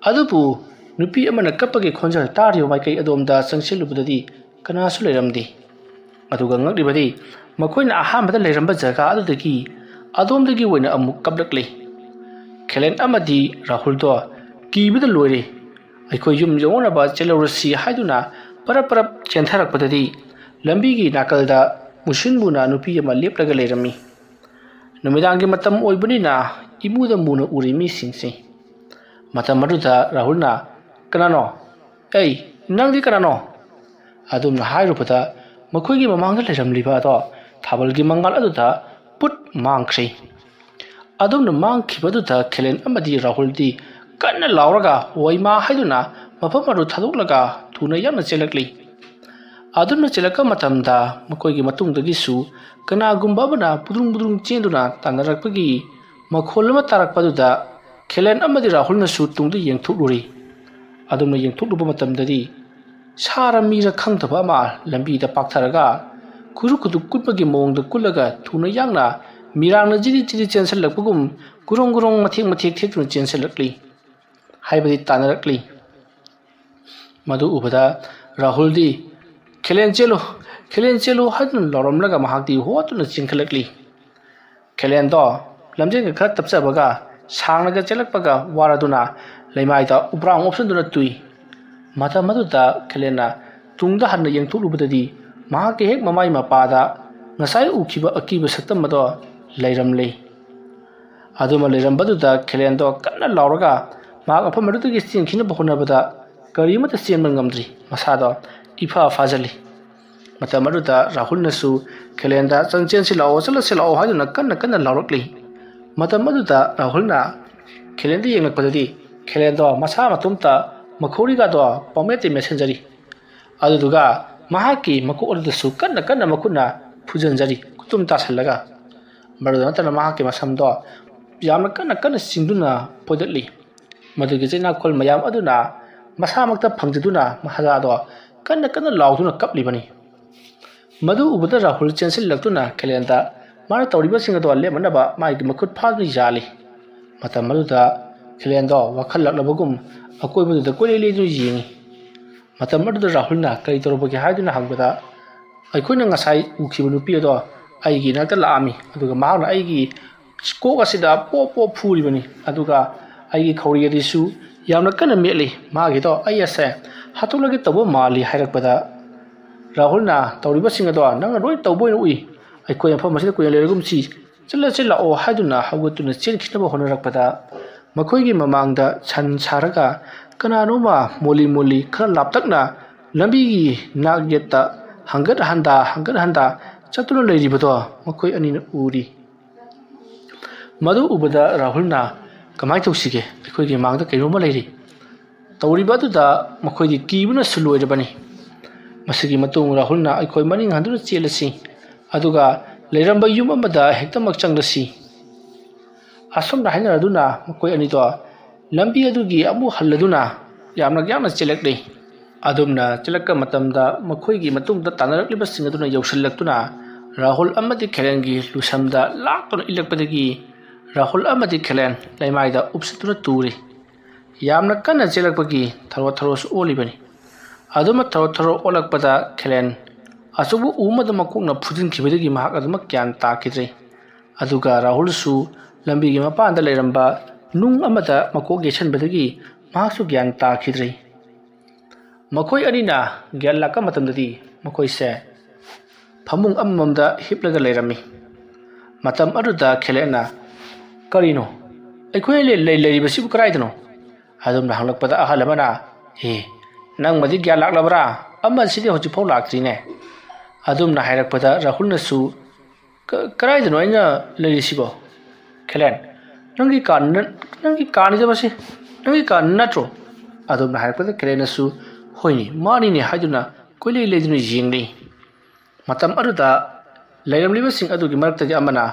ꯑꯗꯨꯕꯨ ꯅꯨꯄꯤ ꯑꯃꯅ ꯀꯞꯄꯒꯤ ꯈꯣꯟꯖꯦꯜ ꯇꯥꯔꯤꯕ ꯃꯥꯏꯀꯩ ꯑꯗꯣꯝꯗ ꯆꯪꯁꯤꯜꯂꯨꯕꯗꯗꯤ ꯀꯅꯥꯁꯨ ꯂꯩꯔꯝꯗꯦ꯫ ꯑꯗꯨꯒ ꯉꯛꯂꯤꯕꯗꯤ, ꯃꯈꯣꯏꯅ ꯑꯍꯥꯟꯕꯗ ꯂꯩꯔꯝꯕ ꯖꯒꯥ ꯑꯗꯨꯗꯒꯤ ꯑꯗꯣꯝꯗꯒꯤ ꯑꯣꯏꯅ ꯑꯃꯨꯛ ꯀꯞꯂꯛꯂꯤ꯫ ꯈꯦꯂꯦꯟ ꯑꯃꯗꯤ ꯔꯥꯍꯨꯜꯗꯣ ꯀꯤꯕꯗ ꯂꯣꯏꯔꯦ꯫ "ꯑꯩꯈꯣꯏ ꯌꯨꯝ ꯌꯧꯅꯅꯕ ꯆꯦꯜꯍꯧꯔꯁꯤ" ꯍꯥꯏꯗꯨꯅ ꯄꯔꯞ ꯄꯔꯞ ꯆꯦꯟꯊꯔꯛꯄꯗꯗꯤ, ꯂꯝꯕꯤꯒꯤ ꯅꯥꯀꯜꯗ ꯃꯨꯁꯤꯟ ꯃꯨꯅ ꯅꯨꯄꯤ ꯑꯃ ꯂꯦꯞꯂꯒ ꯂꯩꯔꯝꯃꯤ꯫ ꯅꯨꯃꯤꯗꯥꯡꯒꯤ ꯃꯇꯝ ꯑꯣꯏꯕꯅꯤꯅ ꯏꯃꯨꯗ ꯃꯨꯅ ꯎꯔꯤ ꯃꯤꯁꯤꯡꯁꯤ꯫ ꯃꯇꯝ ꯑꯗꯨꯗ ꯔꯥꯍꯨꯜꯅ, "ꯀꯅꯥꯅꯣ? ꯑꯩ, ꯅꯪꯗꯤ ꯀꯅꯥꯅꯣ?" ꯑꯗꯨꯝꯅ ꯍꯥꯏꯔꯨꯕꯗ, ꯃꯈꯣꯏꯒꯤ ꯃꯃꯥꯡꯗ ꯂꯩꯔꯝꯂꯤꯕ ꯑꯗꯣ ꯊꯥꯕꯜꯒꯤ ꯃꯉꯥꯜ ꯑꯗꯨꯗ ꯄꯨꯠ ꯃꯥꯡꯈ꯭ꯔꯦ꯫ ꯑꯗꯨꯝꯅ ꯃꯥꯡꯈꯤꯕꯗꯨꯗ ꯈꯦꯂꯦꯟ ꯑꯃꯗꯤ ꯔꯥꯍꯨꯜꯗꯤ ꯀꯟꯅ ꯂꯥꯎꯔꯒ ꯋꯥꯏꯃꯥ ꯍꯥꯏꯗꯨꯅ ꯃꯐꯝ ꯑꯗꯨ ꯊꯥꯗꯣꯛꯂꯒ ꯊꯨꯅ ꯌꯥꯡꯅ ꯆꯦꯜꯂꯛꯂꯤ꯫ ꯑꯗꯨꯝꯅ ꯆꯦꯜꯂꯛꯄ ꯃꯇꯝꯗ ꯃꯈꯣꯏꯒꯤ ꯃꯇꯨꯡꯗꯒꯤꯁꯨ ꯀꯅꯥꯒꯨꯝꯕ ꯑꯃꯅ ꯄꯨꯗ꯭ꯔꯨꯡ ꯄꯨꯗ꯭ꯔꯨꯡ ꯆꯦꯟꯗꯨꯅ ꯇꯥꯟꯅꯔꯛꯄꯒꯤ ꯃꯈꯣꯜ ꯑꯃ ꯇꯥꯔꯛꯄꯗꯨꯗ ꯈꯦꯂꯦꯟ ꯑꯃꯗꯤ ꯔꯥꯍꯨꯜꯅꯁꯨ ꯇꯨꯡꯗ ꯌꯦꯡꯊꯣꯛꯂꯨꯔꯤ꯫ ꯑꯗꯨꯝꯅ ꯌꯦꯡꯊꯣꯛꯂꯨꯕ ꯃꯇꯝꯗꯗꯤ ꯁꯥꯔ ꯃꯤꯔ ꯈꯪꯗꯕ ꯑꯃ ꯂꯝꯕꯤꯗ ꯄꯥꯛꯊꯔꯒ ꯈꯨꯔꯨ ꯈꯨꯗꯨ ꯀꯨꯠꯄꯒꯤ ꯃꯑꯣꯡꯗ ꯀꯨꯠꯂꯒ ꯊꯨꯅ ꯌꯥꯡꯅ ꯃꯤꯔꯥꯡꯅ ꯖꯤꯔꯤ ꯖꯤꯔꯤ ꯆꯦꯟꯁꯤꯜꯂꯛꯄꯒꯨꯝ ꯒꯨꯔꯣꯡ ꯒꯨꯔꯣꯡ ꯃꯊꯦꯛ ꯃꯊꯦꯛ ꯊꯦꯛꯇꯨꯅ ꯆꯦꯟꯁꯤꯜꯂꯛꯂꯤ, ꯍꯥꯏꯕꯗꯤ ꯇꯥꯟꯅꯔꯛꯂꯤ꯫ ꯃꯗꯨ ꯎꯕꯗ ꯔꯥꯍꯨꯜꯗꯤ, "ꯈꯦꯂꯦꯟ ꯆꯦꯜꯂꯨ, ꯈꯦꯂꯦꯟ ꯆꯦꯜꯂꯨ" ꯍꯥꯏꯗꯨꯅ ꯂꯥꯎꯔꯝꯂꯒ ꯃꯍꯥꯛꯇꯤ ꯍꯣꯠꯇꯨꯅ ꯆꯦꯟꯈꯠꯂꯛꯂꯤ꯫ ꯈꯦꯂꯦꯟꯗꯣ ꯂꯝꯖꯦꯟꯒ ꯈꯔ ꯇꯞꯆꯕꯒ ꯁꯥꯡꯅꯒ ꯆꯦꯜꯂꯛꯄꯒ ꯋꯥꯔꯗꯨꯅ ꯂꯩꯃꯥꯏꯗ ꯎꯕ꯭ꯔꯥꯡ ꯑꯣꯞꯁꯤꯟꯗꯨꯅ ꯇꯨꯏ꯫ ꯃꯇꯝ ꯑꯗꯨꯗ ꯈꯦꯂꯦꯟꯅ ꯇꯨꯡꯗ ꯍꯟꯅ ꯌꯦꯡꯊꯣꯛꯂꯨꯕꯗꯗꯤ ꯃꯍꯥꯛꯀꯤ ꯍꯦꯛ ꯃꯃꯥꯏ ꯃꯄꯥꯗ ꯉꯁꯥꯏ ꯎꯈꯤꯕ ꯑꯀꯤꯕ ꯁꯛꯇꯝ ꯑꯗꯣ ꯂꯩꯔꯝꯂꯦ꯫ ꯑꯗꯨꯃ ꯂꯩꯔꯝꯕꯗꯨꯗ ꯈꯦꯂꯦꯟꯗꯣ ꯀꯟꯅ ꯂꯥꯎꯔꯒ ꯃꯍꯥꯛ ꯃꯐꯝ ꯑꯗꯨꯗꯒꯤ ꯆꯦꯟꯈꯤꯅꯕ ꯍꯣꯠꯅꯕꯗ ꯀꯔꯤ ꯑꯃꯠꯇ ꯆꯦꯟꯕ ꯉꯝꯗ꯭ꯔꯤ꯫ ꯃꯁꯥꯗꯣ ꯏꯐꯥ ꯐꯥꯖꯜꯂꯤ꯫ ꯃꯇꯝ ꯑꯗꯨꯗ ꯔꯥꯍꯨꯜꯅꯁꯨ ꯈꯦꯂꯦꯟꯗ "ꯆꯪ ꯆꯦꯟꯁꯤ ꯂꯥꯛꯑꯣ, ꯆꯠꯂꯁꯤ ꯂꯥꯛꯑꯣ" ꯍꯥꯏꯗꯨꯅ ꯀꯟꯅ ꯀꯟꯅ ꯂꯥꯎꯔꯛꯂꯤ꯫ ꯃꯇꯝ ꯑꯗꯨꯗ ꯔꯥꯍꯨꯜꯅ ꯈꯦꯂꯦꯟꯗ ꯌꯦꯡꯂꯛꯄꯗꯗꯤ ꯈꯦꯂꯦꯟꯗꯣ ꯃꯁꯥ ꯃꯇꯣꯝꯇ ꯃꯈꯧꯔꯤꯒꯗꯣ ꯄꯪꯃꯦꯠꯇ ꯃꯦꯠꯁꯤꯟꯖꯔꯤ꯫ ꯑꯗꯨꯗꯨꯒ ꯃꯍꯥꯛꯀꯤ ꯃꯀꯣꯛ ꯑꯗꯨꯗꯁꯨ ꯀꯟꯅ ꯀꯟꯅ ꯃꯈꯨꯠꯅ ꯐꯨꯖꯤꯟꯖꯔꯤ, ꯈꯨꯇꯨꯝ ꯇꯥꯁꯜꯂꯒ꯫ ꯃꯗꯨꯗ ꯅꯠꯇꯅ ꯃꯍꯥꯛꯀꯤ ꯃꯁꯝꯗꯣ ꯌꯥꯝꯅ ꯀꯟꯅ ꯀꯟꯅ ꯆꯤꯡꯗꯨꯅ ꯐꯣꯏꯗꯠꯂꯤ꯫ ꯃꯗꯨꯒꯤ ꯆꯩꯅꯥꯈꯣꯜ ꯃꯌꯥꯝ ꯑꯗꯨꯅ ꯃꯁꯥꯃꯛꯇ ꯐꯪꯖꯗꯨꯅ ꯃꯍꯥꯔꯥꯗꯣ ꯀꯟꯅ ꯀꯟꯅ ꯂꯥꯎꯗꯨꯅ ꯀꯞꯂꯤꯕꯅꯤ꯫ ꯃꯗꯨ ꯎꯕꯗ ꯔꯥꯍꯨꯜ ꯆꯦꯟꯁꯤꯜꯂꯛꯇꯨꯅ ꯈꯦꯂꯦꯟꯗ ꯃꯥꯅ ꯇꯧꯔꯤꯕꯁꯤꯡ ꯑꯗꯣ ꯂꯦꯞꯅꯅꯕ ꯃꯥꯒꯤ ꯃꯈꯨꯠ ꯐꯥꯗꯨꯅ ꯌꯥꯜꯂꯤ꯫ ꯃꯇꯝ ꯑꯗꯨꯗ ꯈꯦꯂꯦꯟꯗꯣ ꯋꯥꯈꯜ ꯂꯥꯛꯂꯕꯒꯨꯝ ꯑꯀꯣꯏꯕꯗꯨꯗ ꯀꯣꯏꯂꯩ ꯂꯩꯗꯨꯅ ꯌꯦꯡꯉꯤ꯫ ꯃꯇꯝ ꯑꯗꯨꯗ ꯔꯥꯍꯨꯜꯅ ꯀꯔꯤ ꯇꯧꯔꯕꯒꯦ ꯍꯥꯏꯗꯨꯅ ꯍꯪꯕꯗ, "ꯑꯩꯈꯣꯏꯅ ꯉꯁꯥꯏ ꯎꯈꯤꯕ ꯅꯨꯄꯤ ꯑꯗꯣ ꯑꯩꯒꯤ ꯏꯅꯥꯛꯇ ꯂꯥꯛꯑꯝꯃꯤ, ꯑꯗꯨꯒ ꯃꯍꯥꯛꯅ ꯑꯩꯒꯤ ꯀꯣꯛ ꯑꯁꯤꯗ ꯄꯣꯞ ꯄꯣꯞ ꯐꯨꯔꯤꯕꯅꯤ, ꯑꯗꯨꯒ ꯑꯩꯒꯤ ꯈꯧꯔꯤ ꯑꯗꯨꯁꯨ ꯌꯥꯝꯅ ꯀꯟꯅ ꯃꯦꯠꯂꯤ꯫ ꯃꯥꯒꯤꯗꯣ ꯑꯩ ꯑꯁꯦ ꯍꯥꯠꯇꯣꯛꯂꯒꯦ ꯇꯧꯕ ꯃꯥꯜꯂꯤ" ꯍꯥꯏꯔꯛꯄꯗ, ꯔꯥꯍꯨꯜꯅ, "ꯇꯧꯔꯤꯕꯁꯤꯡ ꯑꯗꯣ ꯅꯪꯅ ꯂꯣꯏ ꯇꯧꯕ ꯑꯣꯏꯅ ꯎꯏ꯫ ꯑꯩꯈꯣꯏ ꯃꯐꯝ ꯑꯁꯤꯗ ꯀꯨꯏꯅ ꯂꯩꯔꯒꯨꯝꯁꯤ, ꯆꯠꯂꯁꯤ ꯂꯥꯛꯑꯣ" ꯍꯥꯏꯗꯨꯅ ꯍꯧꯒꯠꯇꯨꯅ ꯆꯦꯟꯈꯤꯅꯕ ꯍꯣꯠꯅꯔꯛꯄꯗ, ꯃꯈꯣꯏꯒꯤ ꯃꯃꯥꯡꯗ ꯁꯟ ꯁꯥꯔꯒ ꯀꯅꯥꯅꯣꯃ ꯃꯣꯜꯂꯤ ꯃꯣꯜꯂꯤ ꯈꯔ ꯂꯥꯞꯇꯛꯅ ꯂꯝꯕꯤꯒꯤ ꯅꯥꯛ ꯌꯦꯠꯇ ꯍꯪꯒꯠ ꯍꯟꯗꯥ, ꯍꯪꯒꯠ ꯍꯟꯗꯥ ꯆꯠꯇꯨꯅ ꯂꯩꯔꯤꯕꯗꯣ ꯃꯈꯣꯏ ꯑꯅꯤꯅ ꯎꯔꯤ꯫ ꯃꯗꯨ ꯎꯕꯗ ꯔꯥꯍꯨꯜꯅ, "ꯀꯃꯥꯏꯅ ꯇꯧꯁꯤꯒꯦ? ꯑꯩꯈꯣꯏꯒꯤ ꯃꯥꯡꯗ ꯀꯩꯅꯣꯝꯃ ꯂꯩꯔꯤ꯫" ꯇꯧꯔꯤꯕ ꯑꯗꯨꯗ ꯃꯈꯣꯏꯗꯤ ꯀꯤꯕꯅꯁꯨ ꯂꯣꯏꯔꯕꯅꯤ꯫ ꯃꯁꯤꯒꯤ ꯃꯇꯨꯡ ꯔꯥꯍꯨꯜꯅ, "ꯑꯩꯈꯣꯏ ꯃꯅꯤꯡ ꯍꯟꯗꯨꯅ ꯆꯦꯜꯂꯁꯤ, ꯑꯗꯨꯒ ꯂꯩꯔꯝꯕ ꯌꯨꯝ ꯑꯃꯗ ꯍꯦꯛꯇꯃꯛ ꯆꯪꯂꯁꯤ꯫" ꯑꯁꯨꯝꯅ ꯍꯥꯏꯅꯔꯗꯨꯅ ꯃꯈꯣꯏ ꯑꯅꯤꯗꯣ ꯂꯝꯕꯤ ꯑꯗꯨꯒꯤ ꯑꯃꯨꯛ ꯍꯜꯂꯗꯨꯅ ꯌꯥꯝꯅ ꯌꯥꯡꯅ ꯆꯦꯜꯂꯛꯂꯤ꯫ ꯑꯗꯨꯝꯅ ꯆꯦꯜꯂꯛꯄ ꯃꯇꯝꯗ ꯃꯈꯣꯏꯒꯤ ꯃꯇꯨꯡꯗ ꯇꯥꯟꯅꯔꯛꯂꯤꯕꯁꯤꯡ ꯑꯗꯨꯅ ꯌꯧꯁꯤꯜꯂꯛꯇꯨꯅ ꯔꯥꯍꯨꯜ ꯑꯃꯗꯤ ꯈꯦꯂꯦꯟꯒꯤ ꯂꯨꯁꯝꯗ ꯂꯥꯛꯇꯨꯅ ꯏꯜꯂꯛꯄꯗꯒꯤ ꯔꯥꯍꯨꯜ ꯑꯃꯗꯤ ꯈꯦꯂꯦꯟ ꯂꯩꯃꯥꯏꯗ ꯎꯞꯁꯤꯠꯇꯨꯅ ꯇꯨꯔꯤ꯫ ꯌꯥꯝꯅ ꯀꯟꯅ ꯆꯦꯜꯂꯛꯄꯒꯤ ꯊꯔꯣ ꯊꯔꯣꯁꯨ ꯑꯣꯜꯂꯤꯕꯅꯤ꯫ ꯑꯗꯨꯃꯛ ꯊꯔꯣ ꯊꯔꯣ ꯑꯣꯜꯂꯛꯄꯗ ꯈꯦꯂꯦꯟ ꯑꯆꯧꯕ ꯎ ꯑꯃꯗ ꯃꯀꯣꯛꯅ ꯐꯨꯖꯤꯟꯈꯤꯕꯗꯒꯤ ꯃꯍꯥꯛ ꯑꯗꯨꯃꯛ ꯒ꯭ꯌꯥꯟ ꯇꯥꯈꯤꯗ꯭ꯔꯦ꯫ ꯑꯗꯨꯒ ꯔꯥꯍꯨꯜꯁꯨ ꯂꯝꯕꯤꯒꯤ ꯃꯄꯥꯟꯗ ꯂꯩꯔꯝꯕ ꯅꯨꯡ ꯑꯃꯗ ꯃꯀꯣꯛ ꯌꯩꯁꯟꯕꯗꯒꯤ ꯃꯍꯥꯛꯁꯨ ꯒ꯭ꯌꯥꯟ ꯇꯥꯈꯤꯗ꯭ꯔꯦ꯫ ꯃꯈꯣꯏ ꯑꯅꯤꯅ ꯒ꯭ꯌꯥꯟ ꯂꯥꯛꯄ ꯃꯇꯝꯗꯗꯤ ꯃꯈꯣꯏꯁꯦ ꯐꯃꯨꯡ ꯑꯃꯃꯝꯗ ꯍꯤꯞꯂꯒ ꯂꯩꯔꯝꯃꯤ꯫ ꯃꯇꯝ ꯑꯗꯨꯗ ꯈꯦꯂꯦꯟꯅ, "ꯀꯔꯤꯅꯣ? ꯑꯩꯈꯣꯏ ꯂꯩ-, ꯂꯩ-, ꯂꯩꯔꯤꯕꯁꯤꯕꯨ ꯀꯗꯥꯏꯗꯅꯣ?" ꯑꯗꯨꯝꯅ ꯍꯪꯂꯛꯄꯗ ꯑꯍꯜ ꯑꯃꯅ, "ꯑꯦ, ꯅꯪꯃꯗꯤ ꯒ꯭ꯌꯥꯟ ꯂꯥꯛꯂꯕ꯭ꯔꯥ? ꯑꯃꯁꯤꯗꯤ ꯍꯧꯖꯤꯛꯐꯥꯎ ꯂꯥꯛꯇ꯭ꯔꯤꯅꯦ?" ꯑꯗꯨꯝꯅ ꯍꯥꯏꯔꯛꯄꯗ ꯔꯥꯍꯨꯜꯅꯁꯨ, "ꯀ-, ꯀꯗꯥꯏꯗꯅꯣ ꯑꯩꯅ ꯂꯩꯔꯤꯁꯤꯕꯣ?" "ꯈꯦꯂꯦꯟ, ꯅꯪꯒꯤ ꯀꯥ ꯅ-, ꯅꯪꯒꯤ ꯀꯥꯅꯤꯗ ꯃꯁꯤ, ꯅꯪꯒꯤ ꯀꯥ ꯅꯠꯇ꯭ꯔꯣ?" ꯑꯗꯨꯝꯅ ꯍꯥꯏꯔꯛꯄꯗ ꯈꯦꯂꯦꯟꯅꯁꯨ, "ꯍꯣꯏꯅꯦ, ꯃꯥꯅꯤꯅꯦ" ꯍꯥꯏꯗꯨꯅ ꯀꯣꯏꯂꯩ ꯂꯩꯗꯨꯅ ꯌꯦꯡꯂꯤ꯫ ꯃꯇꯝ ꯑꯗꯨꯗ ꯂꯩꯔꯝꯂꯤꯕꯁꯤꯡ ꯑꯗꯨꯒꯤ ꯃꯔꯛꯇꯒꯤ ꯑꯃꯅ,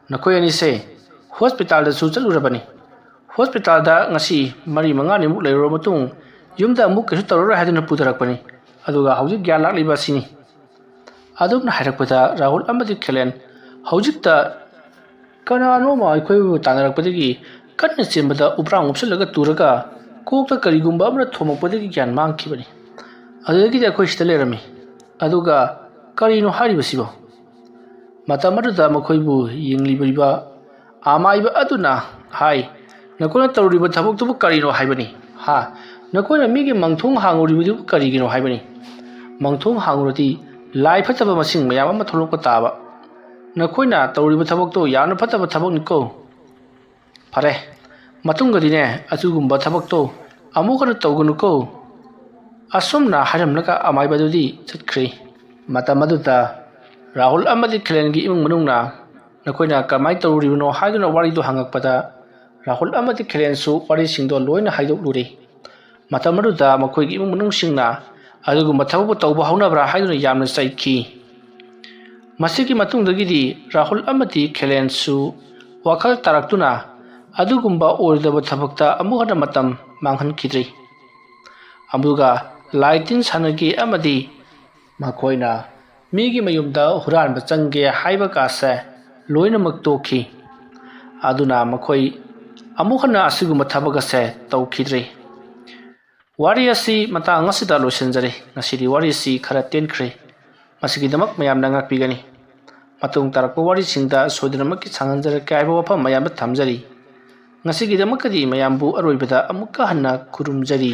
"ꯅꯈꯣꯏ ꯑꯅꯤꯁꯦ ꯍꯣꯁꯄꯤꯇꯥꯜꯗꯁꯨ ꯆꯠꯂꯨꯔꯕꯅꯤ꯫ ꯍꯣꯁꯄꯤꯇꯥꯜꯗ ꯉꯁꯤ ꯃꯔꯤ ꯃꯉꯥꯅꯤꯃꯨꯛ ꯂꯩꯔꯨꯔꯕ ꯃꯇꯨꯡ ꯌꯨꯝꯗ ꯑꯃꯨꯛ ꯀꯩꯁꯨ ꯇꯧꯔꯔꯣꯏ ꯍꯥꯏꯗꯨꯅ ꯄꯨꯊꯔꯛꯄꯅꯤ꯫ ꯑꯗꯨꯒ ꯍꯧꯖꯤꯛ ꯒ꯭ꯌꯥꯟ ꯂꯥꯛꯂꯤꯕ ꯑꯁꯤꯅꯤ"꯫ ꯑꯗꯨꯝꯅ ꯍꯥꯏꯔꯛꯄꯗ ꯔꯥꯍꯨꯜ ꯑꯃꯗꯤ ꯈꯦꯂꯦꯟ ꯍꯧꯖꯤꯛꯇ ꯀꯅꯥꯅꯣꯃ ꯑꯩꯈꯣꯏꯕꯨ ꯇꯥꯟꯅꯔꯛꯄꯗꯒꯤ ꯀꯟꯅ ꯆꯦꯟꯕꯗ ꯎꯕ꯭ꯔꯥꯡ ꯎꯞꯁꯜꯂꯒ ꯇꯨꯔꯒ ꯀꯣꯛꯇ ꯀꯔꯤꯒꯨꯝꯕ ꯑꯃꯅ ꯊꯣꯝꯃꯛꯄꯗꯒꯤ ꯒ꯭ꯌꯥꯟ ꯃꯥꯡꯈꯤꯕꯅꯤ꯫ ꯑꯗꯨꯗꯒꯤꯗꯤ ꯑꯩꯈꯣꯏ ꯁꯤꯗ ꯂꯩꯔꯝꯃꯤ꯫ ꯑꯗꯨꯒ ꯀꯔꯤꯅꯣ ꯍꯥꯏꯔꯤꯕꯁꯤꯕꯣ? ꯃꯇꯝ ꯑꯗꯨꯗ ꯃꯈꯣꯏꯕꯨ ꯌꯦꯡꯂꯤꯕ ꯑꯃꯥꯏꯕ ꯑꯗꯨꯅ ꯍꯥꯏ, "ꯅꯈꯣꯏꯅ ꯇꯧꯔꯤꯕ ꯊꯕꯛꯇꯨꯕꯨ ꯀꯔꯤꯅꯣ ꯍꯥꯏꯕꯅꯤ? ꯍꯥ? ꯅꯈꯣꯏꯅ ꯃꯤꯒꯤ ꯃꯪꯊꯣꯡ ꯍꯥꯡꯉꯨꯔꯤꯕꯗꯨꯕꯨ ꯀꯔꯤꯒꯤꯅꯣ ꯍꯥꯏꯕꯅꯤ? ꯃꯪꯊꯣꯡ ꯍꯥꯡꯉꯨꯔꯗꯤ ꯂꯥꯏ ꯐꯠꯇꯕ ꯃꯁꯤꯡ ꯃꯌꯥꯝ ꯑꯃ ꯊꯣꯛꯂꯛꯄ ꯇꯥꯕ꯫ ꯅꯈꯣꯏꯅ ꯇꯧꯔꯤꯕ ꯊꯕꯛꯇꯣ ꯌꯥꯝꯅ ꯐꯠꯇꯕ ꯊꯕꯛꯅꯤꯀꯣ"꯫ "ꯐꯔꯦ, ꯃꯇꯨꯡꯗꯗꯤꯅꯦ ꯑꯗꯨꯒꯨꯝꯕ ꯊꯕꯛꯇꯣ ꯑꯃꯨꯛ ꯍꯟꯅ ꯇꯧꯒꯅꯨꯀꯣ"꯫ ꯑꯁꯨꯝꯅ ꯍꯥꯏꯔꯝꯂꯒ ꯑꯃꯥꯏꯕꯗꯨꯗꯤ ꯆꯠꯈ꯭ꯔꯦ꯫ ꯃꯇꯝ ꯑꯗꯨꯗ ꯔꯥꯍꯨꯜ ꯑꯃꯗꯤ ꯈꯦꯂꯦꯟꯒꯤ ꯏꯃꯨꯡ ꯃꯅꯨꯡꯅ ꯅꯈꯣꯏꯅ ꯀꯃꯥꯏꯅ ꯇꯧꯔꯤꯕꯅꯣ ꯍꯥꯏꯗꯨꯅ ꯋꯥꯔꯤꯗꯨ ꯍꯪꯉꯛꯄꯗ, ꯔꯥꯍꯨꯜ ꯑꯃꯗꯤ ꯈꯦꯂꯦꯟꯁꯨ ꯋꯥꯔꯤꯁꯤꯡꯗꯣ ꯂꯣꯏꯅ ꯍꯥꯏꯗꯣꯛꯂꯨꯔꯦ꯫ ꯃꯇꯝ ꯑꯗꯨꯗ ꯃꯈꯣꯏꯒꯤ ꯏꯃꯨꯡ ꯃꯅꯨꯡꯁꯤꯡꯅ ꯑꯗꯨꯒꯨꯝꯕ ꯊꯕꯛꯄꯨ ꯇꯧꯕ ꯍꯧꯅꯕ꯭ꯔꯥ ꯍꯥꯏꯗꯨꯅ ꯌꯥꯝꯅ ꯆꯩꯈꯤ꯫ ꯃꯁꯤꯒꯤ ꯃꯇꯨꯡꯗꯒꯤꯗꯤ ꯔꯥꯍꯨꯜ ꯑꯃꯗꯤ ꯈꯦꯂꯦꯟꯁꯨ ꯋꯥꯈꯜ ꯇꯥꯔꯛꯇꯨꯅ ꯑꯗꯨꯒꯨꯝꯕ ꯑꯣꯏꯔꯣꯏꯗꯕ ꯊꯕꯛꯇ ꯑꯃꯨꯛ ꯍꯟꯅ ꯃꯇꯝ ꯃꯥꯡꯍꯟꯈꯤꯗ꯭ꯔꯤ꯫ ꯑꯗꯨꯒ ꯂꯥꯏ ꯇꯤꯟ ꯁꯥꯟꯅꯒꯦ ꯑꯃꯗꯤ ꯃꯈꯣꯏꯅ ꯃꯤꯒꯤ ꯃꯌꯨꯝꯗ ꯍꯨꯔꯥꯟꯕ ꯆꯪꯒꯦ ꯍꯥꯏꯕ ꯀꯥꯁꯦ ꯂꯣꯏꯅꯃꯛ ꯇꯣꯛꯈꯤ꯫ ꯑꯗꯨꯅ ꯃꯈꯣꯏ ꯑꯃꯨꯛ ꯍꯟꯅ ꯑꯁꯤꯒꯨꯝꯕ ꯊꯕꯛ ꯑꯁꯦ ꯇꯧꯈꯤꯗ꯭ꯔꯤ꯫ ꯋꯥꯔꯤ ꯑꯁꯤ ꯃꯇꯥꯡ ꯑꯁꯤꯗ ꯂꯣꯏꯁꯤꯟꯖꯔꯦ꯫ ꯉꯁꯤꯗꯤ ꯋꯥꯔꯤ ꯑꯁꯤ ꯈꯔ ꯇꯦꯟꯈ꯭ꯔꯦ꯫ ꯃꯁꯤꯒꯤꯗꯃꯛ ꯃꯌꯥꯝꯅ ꯉꯥꯛꯄꯤꯒꯅꯤ꯫ ꯃꯇꯨꯡ ꯇꯥꯔꯛꯄ ꯋꯥꯔꯤꯁꯤꯡꯗ ꯁꯣꯏꯗꯅꯃꯛꯀꯤ ꯁꯥꯡꯍꯟꯖꯔꯛꯀꯦ ꯍꯥꯏꯕ ꯋꯥꯐꯝ ꯃꯌꯥꯝꯗ ꯊꯝꯖꯔꯤ꯫ ꯉꯁꯤꯒꯤꯗꯃꯛꯀꯗꯤ ꯃꯌꯥꯝꯕꯨ ꯑꯔꯣꯏꯕꯗ ꯑꯃꯨꯛꯀ ꯍꯟꯅ ꯈꯨꯔꯨꯝꯖꯔꯤ꯫